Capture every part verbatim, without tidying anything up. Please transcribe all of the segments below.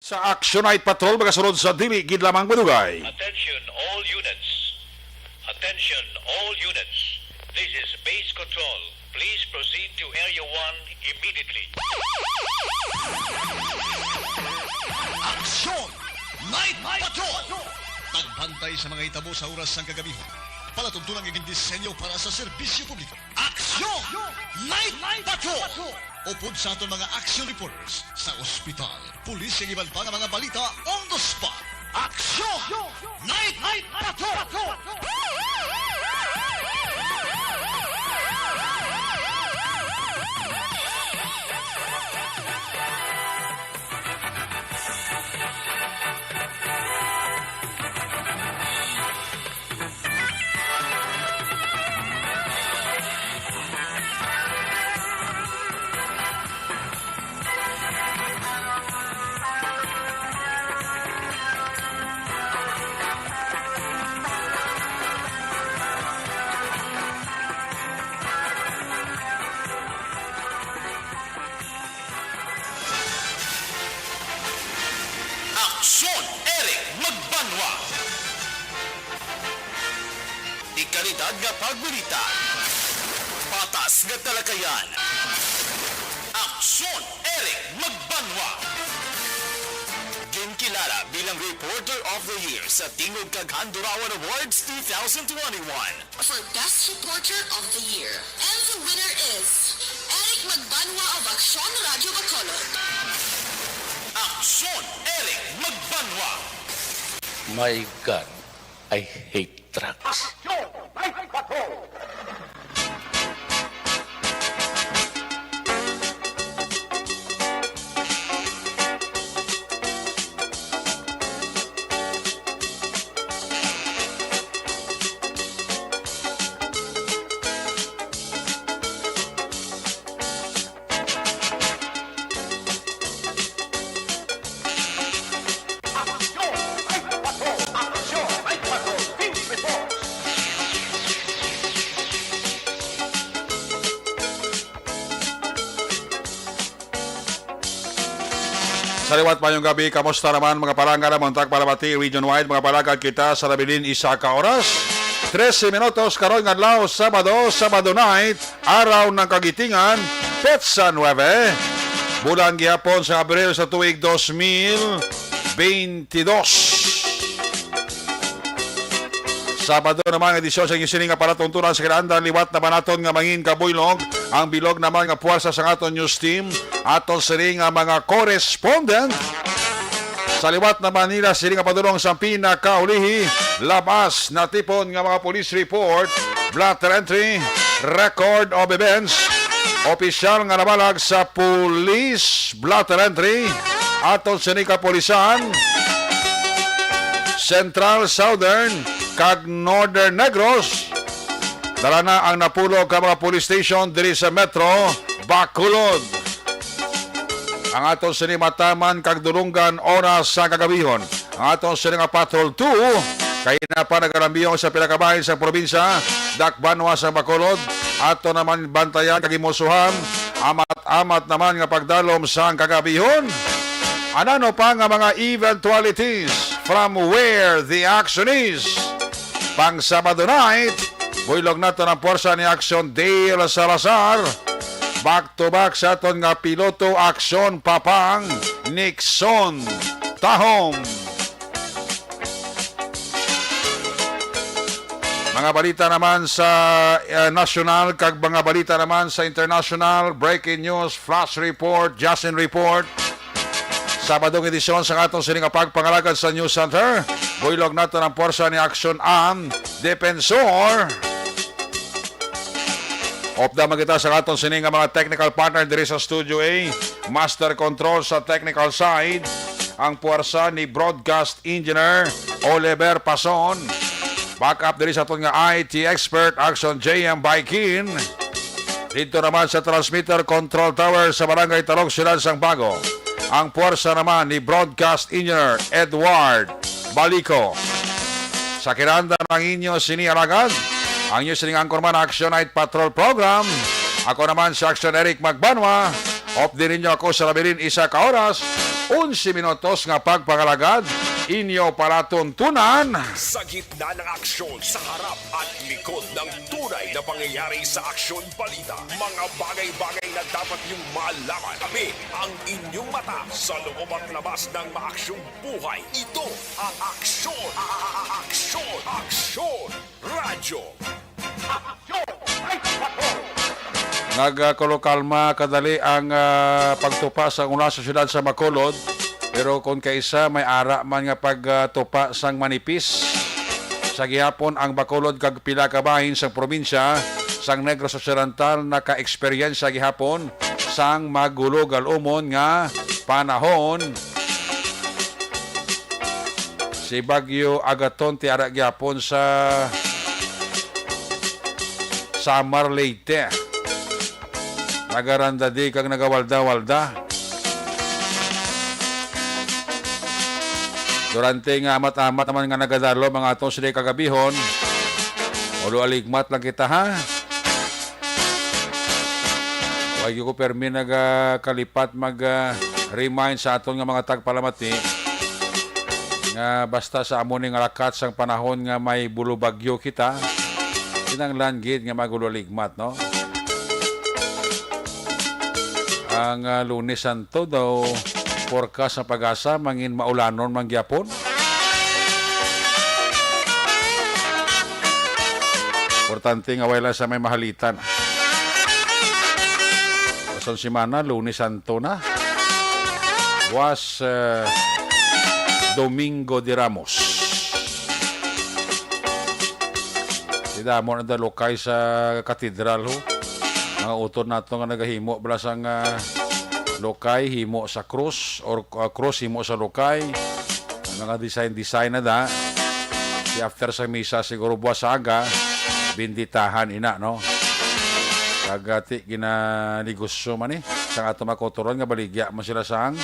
Sa Action Night Patrol, magasunod sa dili gid lamang madugay. Attention all units. Attention all units. This is base control. Please proceed to Area one immediately. Action Night Patrol. Pagbantay sa mga hitabo sa oras sang kagabihon. Palatuntunan nga gindisenyo para sa serbisyo publiko. Action Night Patrol. Upod sa aton mga action reporters sa ospital, pulis, kag iban pa nga mga balita on the spot. Action Night Patrol. Aksyon, Eric Magbanwa. Dekalidad nga pagbalita. Patas nga talakayan. Aksyon, Eric Magbanwa. Ginkilala bilang Reporter of the Year sa Tingog kag Handurawan Awards two thousand twenty-one. For Best Reporter of the Year. And the winner is Eric Magbanwa of Aksyon Radyo Bacolod. Aksyon, Eric Magbanwa. My God, I hate drugs. Aksyon, Night Patrol. Sa liwat, mayong gabi. Kamusta naman, mga palangga? Namuntag palabati region-wide, mga palagad, kita sa nabilin isa ka oras. Trese minutos karon nga adlaw, Sabado, Sabado night, araw ng Kagitingan, petsa nuebe, bulan gihapon sa Abril sa tuig dos mil beintidos. Sabado naman nga edisyon sa inyo sini nga palatuntunan sa kinaandan, liwat naman naton nga mangin kabuylog ang bilog naman nga puwersa sa aton news team, aton sini nga mga correspondent. Sa liwat naman nila sini nga padulong sa pinakaulihi, labas natipon nga mga police report, blotter entry, record of events, opisyal nga nabalag sa police blotter entry, aton sini kapulisan, Central, Southern, kag Northern Negros. Dala na ang napulo ka mga police station diri sa Metro Bacolod. Ang aton sini mataman kag dulunggan oras sa kagabihon. Ang aton sini nga Patrol two, kay na pa nagalambiyon sa pila ka bahin sa probinsya, dakbanwa sa Bacolod, ato naman bantayan kag himusuhan, amat-amat naman nga pagdalom sang kagabihon. Anano pa nga mga eventualities from where the action is? Pang Sabado night, buylog naton ang puwersa ni Action Dale Salazar. Back to back sa aton nga piloto, Action Papang Nixon Tahom. Mga balita naman sa, eh, national kag mga balita naman sa international, breaking news, flash report, Justin report. Sabadong edisyon sa atong sini nga pagpangalagad sa News Center. Buylog naton ang puwersa ni Action Am Defensor. Upda man kita sa aton sini nga mga technical partner diri sa Studio A. Master Control sa technical side, ang puwersa ni Broadcast Engineer Oliver Pason. Backup diri sa aton nga I T expert, Action J M Baikin. Dito naman sa transmitter control tower sa Barangay Talog, Siyudad sang Bago, ang puwersa naman ni Broadcast Engineer Edward Balico. Sa kinanda ng inyo sini alagad, ang inyo sining anchorman, Action Night Patrol Program. Ako naman si Action Eric Magbanwa. Update ninyo ako sa labirin isa ka oras, onse minutos nga pagpangalagad, inyo palatuntunan. Sa gitna ng aksyon, sa harap at likod ng tunay na pangyayari sa Aksyon Balita, mga bagay-bagay na dapat niyong malaman. Kami ang inyong mata sa loob at labas ng maaksyong buhay. Ito ang Aksyon, a-, a-, a-, Aksyon, Aksyon Radyo. Nagkulukalma kadali ang, ah, pagtupa sang ulan sa siyudad sa Bacolod, pero kon kaisa may ara man nga pagtupa sang manipis. Sa gihapon ang Bacolod kag pila ka bahin sang probinsya sang Negros Occidental naka-eksperyensya gihapon sang magulog-alumon nga panahon. Si Bagyo Agaton ti ara gyapon sa Samar, Leyte. Nagarandadi kag nagawalda-walda. Durante nga amat-amat naman nga nagadalom ang aton sini kagabihon, ulo aligmat lang kita, ha? Wa gyud ko permi nagakalipat mag, ah, remind sa aton nga mga tagpalamati nga basta sa amo ni nga lakat sang panahon nga may bulubagyo kita, kinahanglan gid nga mag-ulo aligmat, no? Ang, ah, Lunes Santo daw, forecast sa PAGASA, mangin maulanon man gyapon. Importante nga wala sa may mahalitan. Sa semana, Lunes Santo na. Buwas, eh, Domingo de Ramos. Di damo na dalukay sa katedral, ho. Mga utod nato nga nagahimo bala sang, ah, lukay, himo sa krus, or, ah, krus, himo sa lukay. Mga design-design na da. Di after sa misa, siguro buwas sa aga, binditahan ina, no? Kag, ah, ti, ginaligusyo man, eh. Sang ato makuturon nga baligya man sila sang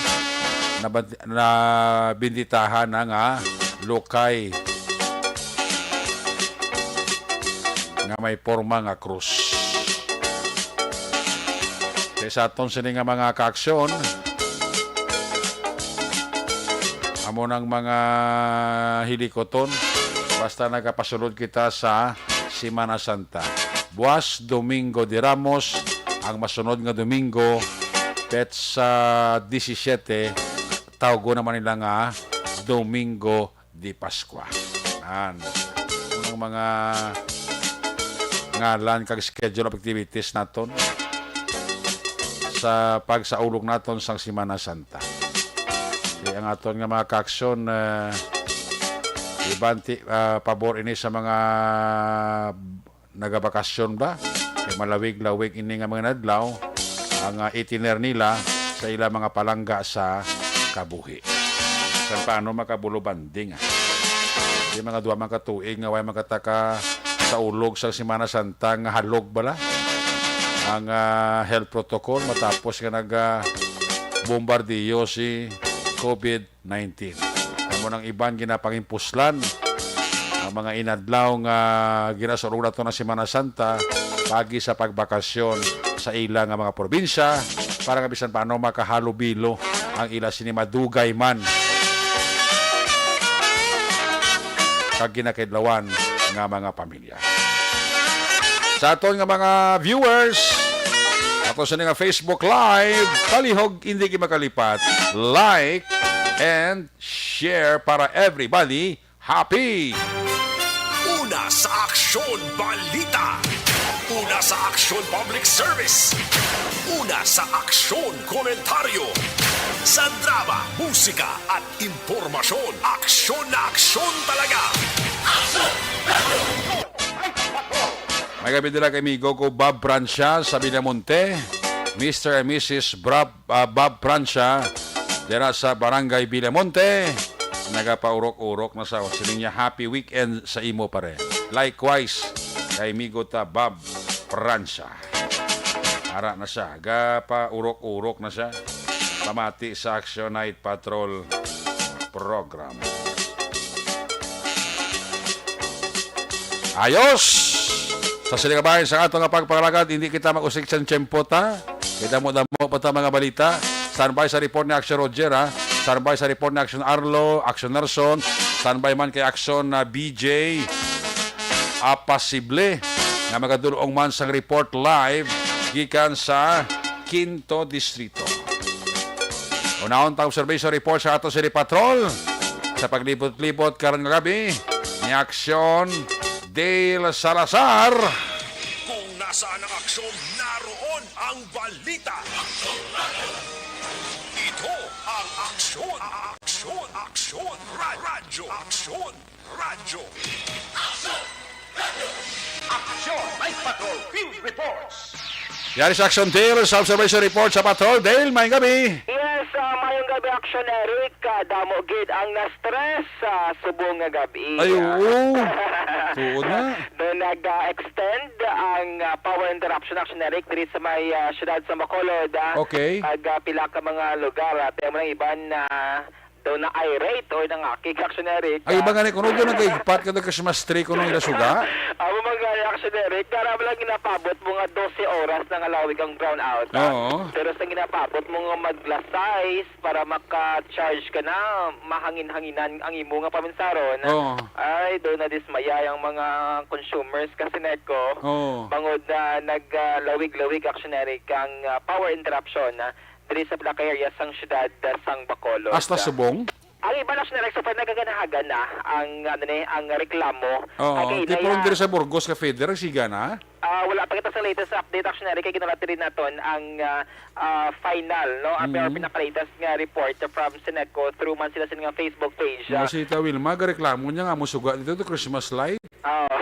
nabad-, nabinditahan na nga lukay nga may porma nga krus. Kay sa aton sini nga mga kaaksyon, amo nang mga hilikoton, basta nagapasulod kita sa Semana Santa. Buwas, Domingo de Ramos, ang masunod nga Domingo, petsa disisiete, tawgon naman nila nga Domingo de Pascua. Yan. Ang mga ngalan kag schedule of activities naton sa pagsaulog naton sang Semana Santa. Kay ang aton nga mga kaaksyon, eh, iban ti, ah, pabor ini sa mga nagabakasyon ba? Kay malawig-lawig ini nga mga adlaw ang, ah, itiner nila sa ila mga palangga sa kabuhi. San paano makabulubanding, ah? Di mga duha man ka tuig nga way makataka sa ulog sa Semana Santa nga halog bala ang, ah, health protocol matapos nga nag, ah, bombardiyo si COVID nineteen. Amo nang iban ginapangimpuslan ang mga inadlaw nga ginasulod nato nga Semana Santa pagi sa pagbakasyon sa ila nga mga probinsya para nga bisan paano makahalubilo ang ila sini madugay man kag ginakidlawan nga mga pamilya. Sa aton nga mga viewers, ato sa nga Facebook Live, palihog hindi kayo makalipat. Like and share para everybody happy. Una sa Aksyon Balita. Una sa Aksyon Public Service. Una sa Aksyon Komentaryo. Sa drama, musika at impormasyon, aksyon na aksyon talaga. May gabi nila kay amigo ko Bob Prancia sa Villamonte. Mister and Missus Brab-, ah, Bob Prancia, dira sa Barangay Villamonte. Nagapaurok-urok na sa sining niya, "Happy weekend sa imo, pare." Likewise, kay amigo ta Bob Prancia. Ara na siya, gapaurok-urok na siya. Pamati sa Action Night Patrol program. Ayos! Sa sini kabahin sa ato nga pagpangalagad, hindi kita mag-usik sa tiyempo ta. Kay damo-damo pa ta mga balita. Standby sa report ni Action Roger, ha? Standby sa report ni Action Arlo, Action Nerson. Standby man kay Action na B J. Apasible nga magadulong man sang report live gikan sa Quinto Distrito. Unahon ta observation report sa ato City Patrol sa paglibot-libot karon nga gabi ni Action Dale Salazar. Kung nasaan ang aksyon, naroon ang balita. Ito ang Aksyon, Aksyon, Aksyon, Ra- Radyo, Aksyon, Radyo. Aksyon, Night Patrol Field Reports. Yari sa Action Dale, sa observation report sa Patrol. Dale, may gabi. Yes, ah, mayong gabi, Action Eric. Ah, damo gid ang na-stress sa subong nga gabi. Ay, oo. Tuod na. Do nag-extend ang, ah, power interruption, Action Eric, diri sa may, ah, siyudad sa Bacolod, ah. Okay. Kag, ah, pila ka mga lugar, ah, tayo mo ng iban na do na-irate or nangakig, Action Eric, Ay, ah. Iba gani, kuno do nagkaigpat ka Christmas tree, kuno ila suga? Amo man gani, Action Eric, dara mo lang ginapabot mo nga dose oras na nga lawig ang brownout, ah. Oo. Pero sa ginapabot mo nga mag-las sais para maka-charge ka na, mahangin-hanginan ang imo nga paminsaron. Oo. Ay, do na dismaya ang mga consumers kasi, Neko. Oo. Bangod na nag, ah, lawig-lawig, Action Eric, ang, ah, power interruption, ah, diri sa pila ka area sang siyudad, ah, sang Bacolod. Hasta subong? Ang iba, Action Eric, so far nagaganahagan na ang, ano ni, ang reklamo. Oo, Again, tipon na diri sa Burgos nga feeder, siga na? Ah, wala pa kita sa latest update, Action Eric, kay ginulat rin naton ang, ah, ah, final, no? Ang Mm. pinaka-latest nga report from Seneco through man sila sa ilang Facebook page, Mga ah. si Tita Wilma, gareklamo niya nga mo suga dito to Christmas light. Oo.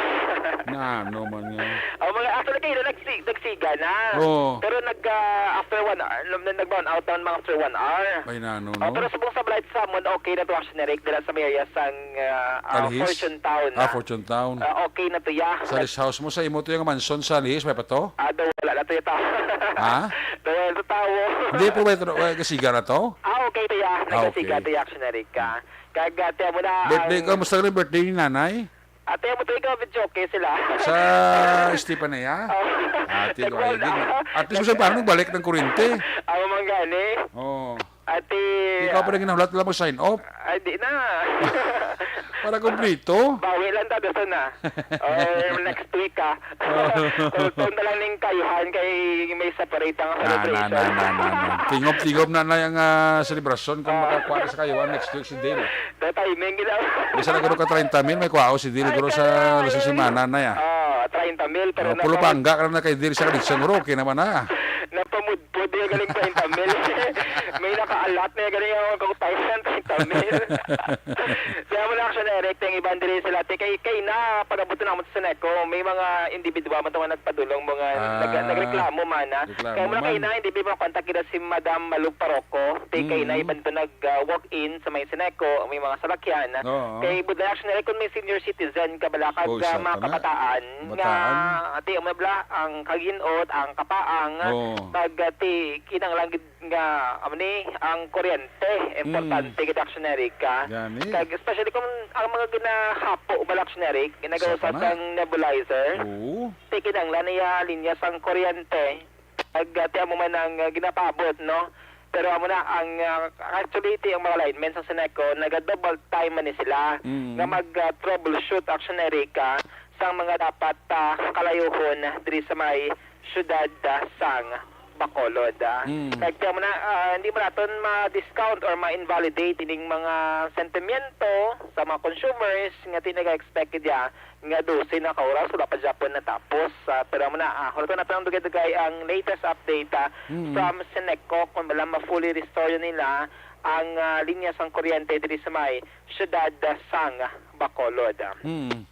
Na ano man nga. Oh, mga, actually, kayo na nagsi-, nagsiga na. Oo. Pero nag, ah, after one hour, nag, nag-brown out naman mga after one hour. May nano, Oh, no? pero subong sa Blight Salmon, okay na to, Action Eric, dira sa may area sang, ah, ah, Alhis? Fortune Town, Ah, ah. Fortune Town. Ah, okay na to, ya. Sa rest house mo, sa imo to yung mansion sa Alhis, may pa to? Ah, daw wala na to yung tao. Ha? Daw wala na to tao. Hindi, pero may tro-, may kasiga na to? Ah, okay to, ya. Ah, Nagkasiga okay. to, ya, Action Eric, ah. Kag, ah, tiyan mo na Birthday ang ko, musta rin birthday ni nanay? Ate, mo to ikaw, video okay sila. Sa Estefanía? Oh. Ate, Nagwala. Ay, di. At least, Nag- sa parang nagbalik ng kurente. Ako man gani. Oo. Ate, Ikaw pa rin ginahulat lang mag-sign off. Ay, di na. Para kumplito. Bawi lang tayo sa na. Or next week, ah. Kung na lang ning kayuhan kay may separate ang Na, na, celebration. na, na, na, na. Tingop-tingop na na yung, ah, selebrasyon kung Ah. makakuha na sa kayuhan next week si Dale. The timing, you know. Bisan na guro ka treinta mil, may kuha si Dale Ay, guro sa kaya, lasang yun. semana na ya. Ah, treinta mil, pero Oh, pulo napa- pa ang gak na kay Dale sa kalisang guro, okay naman na. Napamudpod niya galing treinta mil. May naka-allot niya galing yung kung thousand, treinta mil. Kaya mo na, Action Eric, yung iban diri sila, te, kay, kay na, pag-abot na mo sa Seneco, may mga individual man to nga nagpadulong mo nga Ah, nag-, nagreklamo man, ah. reklamo Kaya mo na man. kay na, hindi ba makontak kita si Madam Malu Paroco, te, kay na, Mm. iban to nag, ah, walk-in sa may Seneco, may mga salakyan. Oo. Kay Budlay, Action Eric, kung may senior citizen, kabalakag, Oh, ah, isa mga pa na. kabataan, nga, Bataan. ate, umabla, ang kaginot, ang kapaang, Oo. pag, ate, kinanglan gid nga, amo ni, ang kuryente, importante Mm. gid, Action Eric, ah. Gani. Kag especially kung ang mga ginahapo ba, Action Eric, ginagawa Sa sa kana. sang nebulizer, Oo. te kinanglan niya linya sang kuryente. Kag, ah, ti amo man ang, ah, ginapaabot, no? Pero amo na ang, ah, actually, ti ang mga linemen sa Seneco, naga-double time man ni sila Mm. nga mag, ah, troubleshoot, Action Eric, ah, sang mga dapat, ah, kalayuhon diri sa may siyudad, ah, sang Bacolod, ah. Mm. Kag kaya mo na, ah, hindi mo naton ma-discount or ma-invalidate ining mga sentimiento sa mga consumers nga ti naga-expect gid ya nga dose na ka oras, wala pa gyapon natapos. Ah, pero mo na, ah, wala pa naton ang dugay-dugay ang latest update, ah, Mm. from Seneco kung wala ma-fully restore nila ang, ah, linya sang kuryente diri sa may siyudad, ah, sang Bacolod, ah. Mm.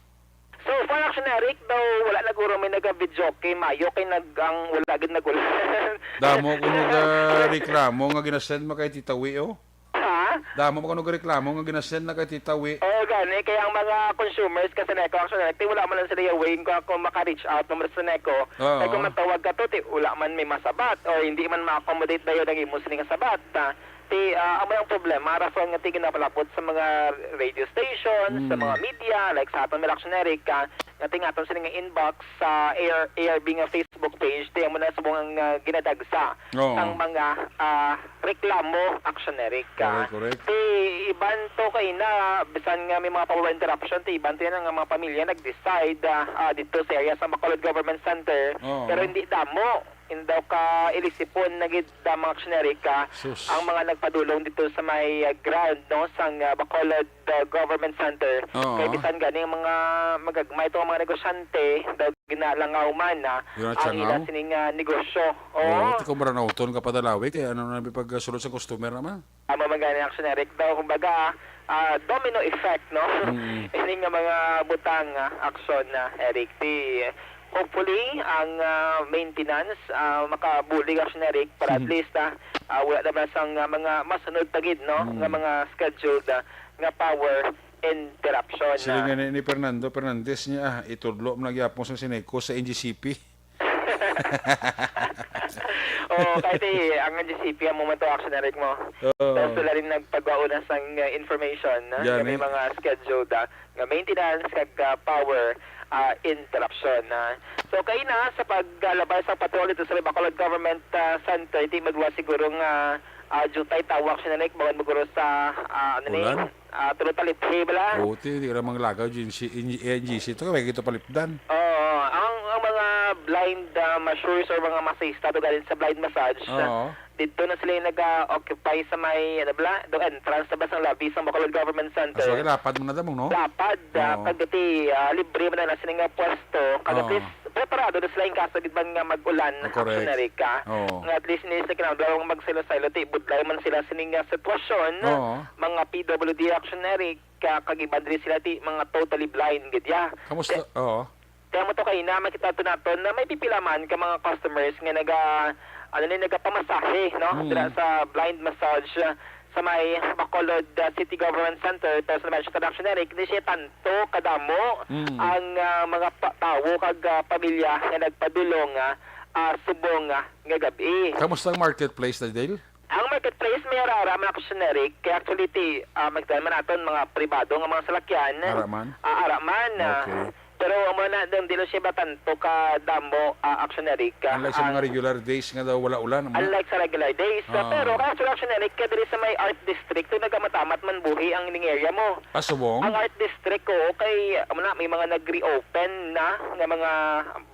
So far, Action Eric, daw wala na guro may naga-videoke, mayo kay nag-, ang wala gid nag-ulan. Damo kuno ga reklamo nga ginasend mo kay Tita Wi, oh. Ha? Damo kuno ga reklamo nga ginasend na kay Tita Wi. Oo, gani. Kaya ang mga consumers kasi na ito, Action Eric, wala man lang sila yung way kung ako maka-reach out naman sa Seneco. Oo. Kaya kung matawag ka to, ti, wala man may masabat o hindi man ma-accommodate dayon ang imo sining sabat. Ah, Ti, ah, amo ang problema, rason nga ti ginapalapot sa mga radio station, sa Mm. mga media, like sa aton, Action Eric, ah, nga ti nga aton sila nga inbox sa A R, A R B nga Facebook page, ti amo na subong ang, ah, ginadagsa Oo. sang mga, ah, reklamo, Action Eric, ah. Correct, correct. Ti iban to kay na, bisan nga may mga power interruption, ti iban to yan nga mga pamilya nag-decide, ah, ah, dito sa area sa Bacolod Government Center, Oo. pero hindi damo. Indaw ka ilisipon na gid da mga Action Eric, ah, Sus. ang mga nagpadulong dito sa may, ah, ground, no, sang, ah, Bacolod, ah, Government Center. Oo. Kay bisan gani ang mga magagmay to, ang mga negosyante, daw ginalangaw man, ah, Yun ang ang ila tsangaw? sining, ah, negosyo. Oo, Oo. Ti kung maranawton ka pa dalawi, kay ano na may pagsulod sa customer naman? Amo man gani, Action Eric, daw, kumbaga, ah, domino effect, no? Mm. Ini nga mga butang, ah, Action, ah, Eric, ti hopefully ang, ah, maintenance, ah, makabulig, Action Eric, para at Mhm. least, ah, ah, wala naman sang, ah, mga masunod pa gid, no? Mm. Nga mga scheduled, ah, nga power interruption, Sila ah. nga ni, ni Fernando Fernandez niya, ah, itudlo man lang gyapon sa Sineco sa N G C P. Oo, kahit eh, ang N G C P ang momento, Action Eric, mo. Oo. Tapos sila rin nagpagauna sang, uh, information, no? Nga may Gani. mga scheduled, ah, nga maintenance kag, ah, power, ah, interruption, ah. So, kaina sa paglalabay sa patrol dito sa Bacolod Government, ah, Center, di magwa siguro nga, ah, jutay tawo, Action Eric, bawal maguro sa, ah, ano ni? Ulan? Ah, tulo talithi bala. Oo, ti, di ra manglagaw, G N C, N G C to, kaya kito palipdan. Oo, ang, ang mga blind, ah, masseurs or mga masahista to galing sa blind massage, Oo. dito na sila yung nag-occupy sa may, ano bala, do entrance na ba sa lobby sa Bacolod Government Center. Ah, so, lapad mo na damong, no? Lapad, ah, Oo. kag iti, ah, libre man na sila nga pwesto. Kag at Oo. least, preparado na sila in kaso gid man nga mag-ulan, Oh, correct. Action Eric, ah. Oo. Nga at least, hindi sila kinahanglan magsaylo-saylo, ti budlay man sila sining nga sitwasyon. Oo. Mga P W D, Action Eric, ah, kag iban diri sila, ti mga totally blind gid, ya. Kamusta? Te-, Oo. Kaya mo to kaina, makita to naton na may pipila man ka mga customers nga naga-, ano ni, nagapamasahe, no? Mm. Dira sa blind massage, ah, sa may Bacolod, ah, City Government Center, pero sa mention, Action Eric, hindi siya tanto kadamo Mm. ang, ah, mga pa-, tawo kag, ah, pamilya nga nagpadulong, ah, ah, subong, ah, nga gab-i. Kamusta ang marketplace na, Dale? Ang marketplace may ara-ara man, Action Eric. Kaya actually, ti, ah, magdala man naton mga pribado nga mga salakyan. Ara man? Ah, ara man, ah. Okay. Pero amo na, dili siya ba tanto ka damo, ah, Action Eric, ah, Unlike sa ang mga regular days nga daw wala ulan, amo na? Unlike sa regular days, ah, Oo. pero kaya sa Action Eric, kaya diri sa may Art District, to nagamamat man buhi ang ining area mo. Ah, subong? Ang Art District, oo, kay, amo na, may mga nag-reopen na nga mga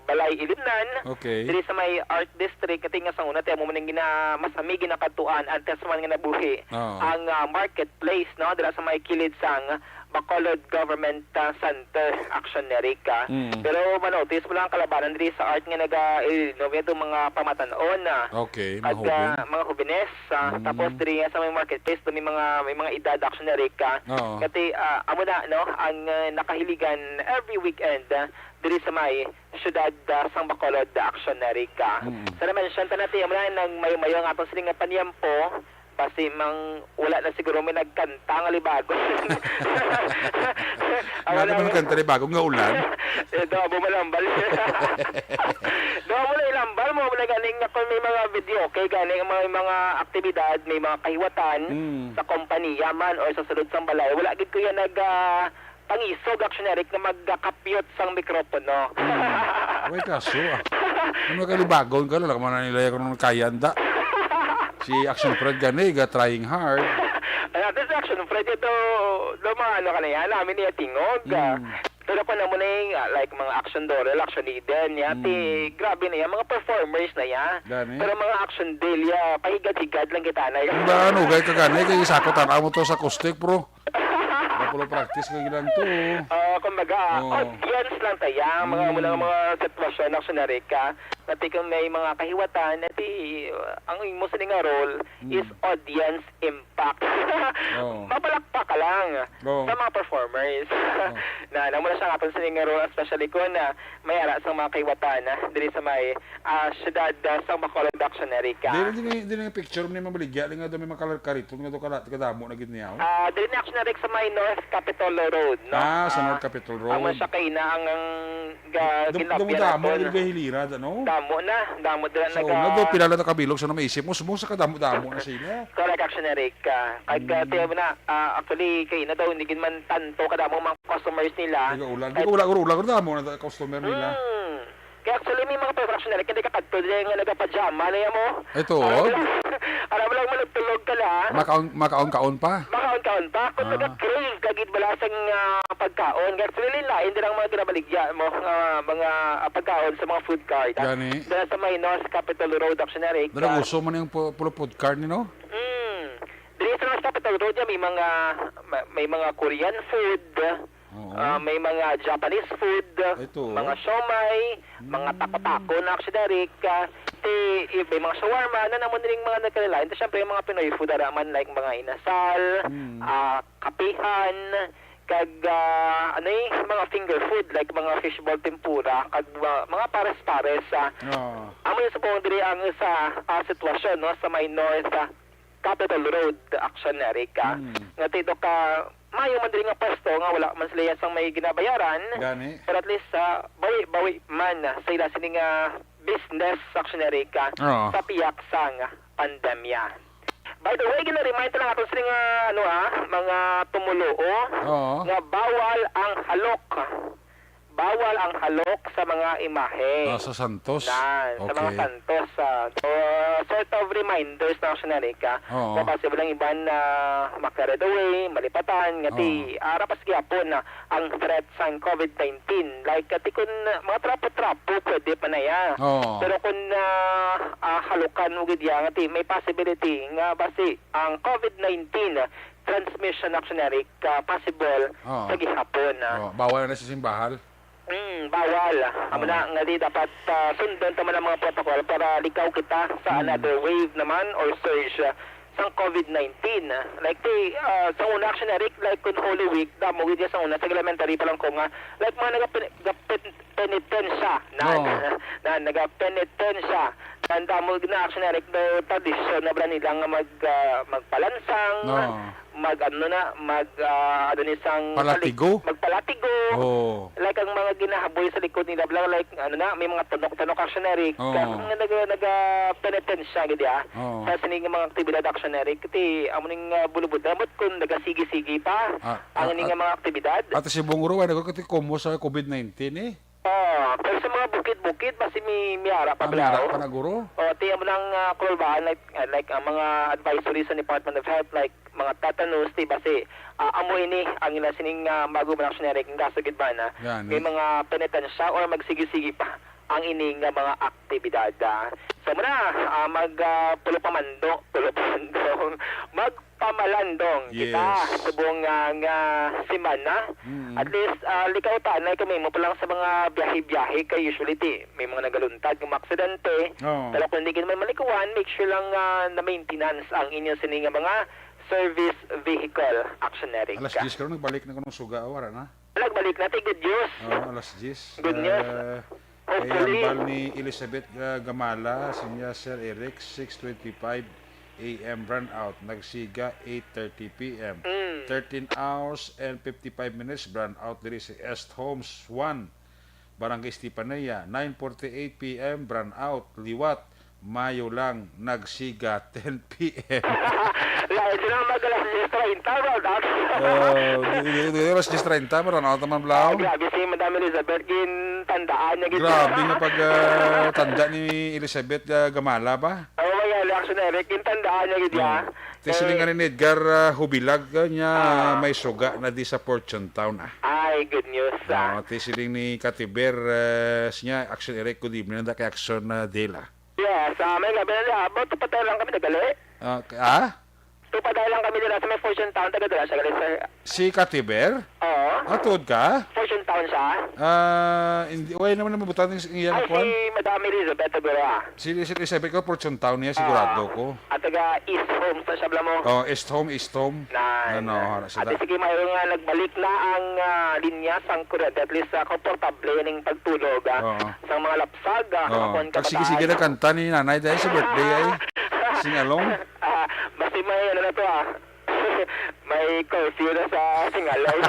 balay ilimnan. Okay. Diri sa may Art District, kati nga sa una, ti amo man ang gina-, masami ginakadtuan, antes man nga nabuhi Oo. ang, ah, marketplace, no? Dira sa may kilid sang Bacolod Government, ah, Center, Action Eric, ah. Mm. Pero manotice mo lang ang kalabanan diri sa Art nga naga-, eh, no, may mga pamatan-on, ah. Okay, mga Kag, ah, hoben. mga hobenes, ah. Mm. Tapos diri nga sa may marketplace, may mga, may mga edad, Action Eric, ah. Oo. Kati, ah, amo na, no, ang, ah, nakahiligan every weekend, ah, diri sa may siyudad, ah, sang Bacolod, ah, Action Eric, ah. Mm. Sa na-mention ta na, ti, amo na, nagmayo-mayo ang aton sining nga paniyempo, basi mang wala na siguro may nagkanta nga libagon. Ang Nga wala naman mo kanta libagon nga ulan? Eh, do, amo malambal. Do, amo na ilambal mo, amo na gani nga kung may mga video, okay, gani ang mga, mga aktibidad, may mga kahiwatan Mm. sa kompanya man or sa sulod sang balay, wala gid ko yan nag, ah, pangisog, Action Eric, nga magkapyot sang mikropono. Hmm. Way kaso, ah. Ano ka libagon ka, lalak man na nila yung kaya anda. Si Action Fred gani, ga trying hard. Ay, ate, si Action Fred, ito, do mga ano ka na yan, namin niya tingog, ah. Hmm. Pero kung amo na yung, ah, like, mga Action Doral, Action Eden, yati, Hmm. grabe na yan, mga performers na yan. Gani? Pero mga Action Delia, pahigad-higad lang kita na yan. Ang daan, ugay ka gani, kay isa ko, tanaw mo to sa acoustic, bro. Napulo practice ka lang to. Ah, kumbaga, Oo. audience lang tayo. Mga Mm. muna mga sitwasyon, Action Eric, ah. Pati kung may mga kahiwatan, ati, uh, ang imo sini nga role Mm. is audience impact. Oo. Mapalakpak ka lang Oo. sa mga performers. Oo. Na, namo na siya nga aton sining nga role, especially kung, ah, may ara sa mga kaiwatan, ah, diri sa may, ah, siyudad, ah, sang Bacolod, Action Eric, ah. Dili, dili, dili nga picture ni mabaligya, nga daw may mga kar-, kariton, nga daw kala-, kadamo na gid niya, oh. Ah, dili na, Action Eric, sa may North Capitol Road, no? Ah, sa Ah, North Capitol ang Road. Masya kay na ang, ang ga-, Dam-, ginlabi damo-damo na naton. Gid kay hilira, ano? Damo na, damo dira Sa naga- una, daw pila lang nakabilog sa namaisip mo, subong sa kadamo-damo na sila. Correct, Action Eric, ah. Kag, ah, Mm. tiyan mo na, ah, actually, kay na daw, hindi gid man tanto kadamo ang mga customers nila. Di ka ulag. Di Kag ka ulag, ulag, ulag, damo na customer nila. Hmm. Kaya actually, may mga pa, Action Eric, hindi ka kadto, di nga nagapajama na yan mo. Ito, Alam mo oh. lang, alam mo lang, managtulog ka na. Makaon, makaon-kaon pa. Makaon-kaon pa. Kung Ah. nagka-crave ka gid bala sang, ah, pagkaon. Kaya actually, lain din ang mga ginabaligya mo, nga mga, ah, pagkaon sa mga food cart, ah. Gani. Dala sa may North Capitol Road, Action Eric, Dala ah. uso man yung pu-, pulo food cart, you know? Mm. Diri sa North Capitol Road, may mga, ma-, may mga Korean food, Oo. ah, may mga Japanese food, Ito. mga siomai, mga Mm. taco-taco na, Action Eric, ah, ti-, may mga shawarma, na namo nining mga nagkalain. Tapos, syempre, yung mga Pinoy food, ara man, like mga inasal, Mm. ah, kapihan, kag, ah, ano eh, mga finger food, like mga fishball tempura, kag, ah, mga pares-pares, ah. Oo. Amo yung subong diri ang sa, ah, sitwasyon, no, sa may North, ah, Capitol Road, Action Eric, ah. Mm. Nga ti daw ka maayo man diri nga pwesto nga wala man sila sang may ginabayaran, Gani. pero at least, ah, bawi-bawi man sa ila sini nga business, Action Eric, ah, Oo. sa pihak sang pandemya. By the way, gina-remind lang ato sini nga, ano, ah, mga tumuluo Oo. nga bawal ang halok. Bawal ang halok sa mga imahe. Ah, sa santos? Na, sa mga Okay. santos, ah. So, sort of reminders na, Action Eric, ah. Oo. Kung possible ang iban na ma-carried away, malipatan, nga ti, Oo. ara pas gyapon na ang threat sang covid nineteen. Like, kati kun, ah, mga trapo-trapo, pwede pa na ya. Oo. Pero kung, ah, ah, halukan mo gid ya, nga ti, may possibility nga basi ang covid nineteen transmission, Action Eric, ah, possible Oo. sa gihapon, ah. Oo, bawal na sa simbahal. Mm, bawal. Amo Oo. na nga di dapat, ah, sundon ta man ang mga protocol para likaw kita sa Mm. another wave naman or surge, ah, sang covid nineteen. Like, ti, ah, sa una, Action Eric, like, kun Holy Week, damo gid sa una, sa elementary pa lang ko nga, like, mga nagapin-, gapin-, penitensya, na, Oo. na, na nagapenitensya. Ang damo na, Action Eric, daw tradisyon na bala nila nga mag, ah, magpalansang, Oo. mag, ano na, mag, ah, ano ni sang Palatigo? salik-, magpalatigo. Oo. Like, ang mga ginahaboy sa likod nila, bala, like, ano na, may mga tunok-tunok, Action Eric. Oo. Kaya nga naga-, nagapenitensya, gid, ah, Oo. sa sining mga aktibidad, Action Eric. Ti, amo ning, ah, bulubot. Dapat kung nagasigi-sigi pa, Ah, ang ah, ining ah, mga aktibidad. At si Bunguro, ay nagkakatikomo sa covid nineteen, eh. Oh, pero sa mga bukid-bukid, basi may, may ara pa Ah, may ara bala, oh. pa na, guro? Oh, ti, amo nang, ah, kulbaan, like, ah, like, ang mga advisory sa Department of Health, like, mga tetanus, ti, basi, ah, amo ini ang ila sining, ah, bago man, Action Eric, ang kaso gid ba na Gani. may mga penitensya or magsigi-sigi pa ang ini nga mga aktibidad, ah. So, muna, ah, mag, ah, pulo pa mando, pulo pa mando, mag pamalandong kita Yes. subong nga, nga semana. Mm. At least, ah, likaw ta, anay kami mo pa lang sa mga biyahe-biyahe kay usually ti, may mga nagaluntad, nga maaksidente. Oo. Pero kung di ka naman malikuan, make sure lang nga na-maintenance ang inyo sini nga mga service vehicle, Action Eric. Alas diyes karon, nagbalik na kuno suga, wala na. Nagbalik na, ti, good news. Oo, alas diyes. Good news. Ah, Hopefully. Ay, hambal ni Elizabeth, ah, Gamala, sinya, Sir Eric, six twenty-five A M brownout, nagsiga eight thirty P M. Mm. Thirteen hours and fifty-five minutes brownout diri sa Est Homes one, Barangay Estefanía. Nine forty-eight P M brownout, liwat. Mayo lang, nagsiga ten P M. Lain sila mag alas diyes treinta, brownout. Oh, di, di, di, alas diyes treinta, brownout naman, Blau. Ay, grabe si Madam Elizabeth, gintandaan niya gid. Grabe nga pag, ah, tanda ni Elizabeth, ah, Gamala ba? Oo, may reaction, Eric, gintandaan niya gid, Oo. ya. Ti siling nga ni Edgar, ah, Hubilag, ah, niya, Ah. may suga na di sa Fortune Town, ah. Ay, good news, ah. Oo, ti siling ni Katiber, ah, siya, Action Eric, good evening, nanda kay Action, ah, Dela. Yes, ah, may gabi na, ah, about tupad lang kami nagali. Ah, k-, ah? Tupad lang kami dira sa may Fortune Town, taga dira siya gali, sir. Si Katiber? Oo. Ah, tuod ka? Fortune Town. Unsa? Ah, hindi, wala naman na mabutan ang iya Ay, kuwan. Si Madam Elizabeth siguro, ah. Si Elizabeth ko, Fortune Town niya, sigurado Ah, ko. At taga East Home sa Sabla mo. Oh, East Home, East Home. Na, Ano, na. Ano, sa Ate, da- sige, mayroon nga nagbalik na ang, ah, linya sang kuryente. At least, ah, komportable ning pagtulog, ah, Oo. Sa mga lapsag, ah, Oo. Mga kuwan Pag sige, kabataan. Sige na kanta ni nanay dahil sa birthday ay. Sing along. Ah, basta may ano na to, ah. May curfew na sa Singalay.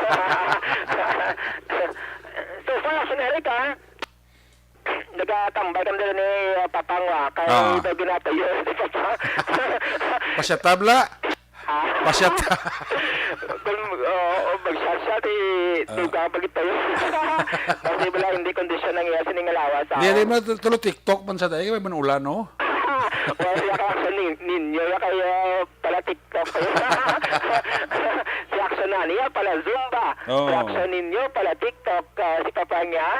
So far, Action Eric, ha? Nagatambay kami dito ni, uh, Papang, wa. Kay Ah. Daw ginatayo si Papa. Pasyatabla? Ah. Pasyat. Kung, oh, oh, magsasya, di, Ah. Dugang pagitayo. Kasi wala, hindi kondisyon ang iya sining alawas, Di, ah. Di mo tulo TikTok man sa dahil, may man ulan, no? Wala siya kay Action Nin-, Ninyo, ya kay, uh, pala TikTok. Si Action na niya, pala Zumba. Oo. Si Action Ninyo, pala TikTok, ah, si Papa niya.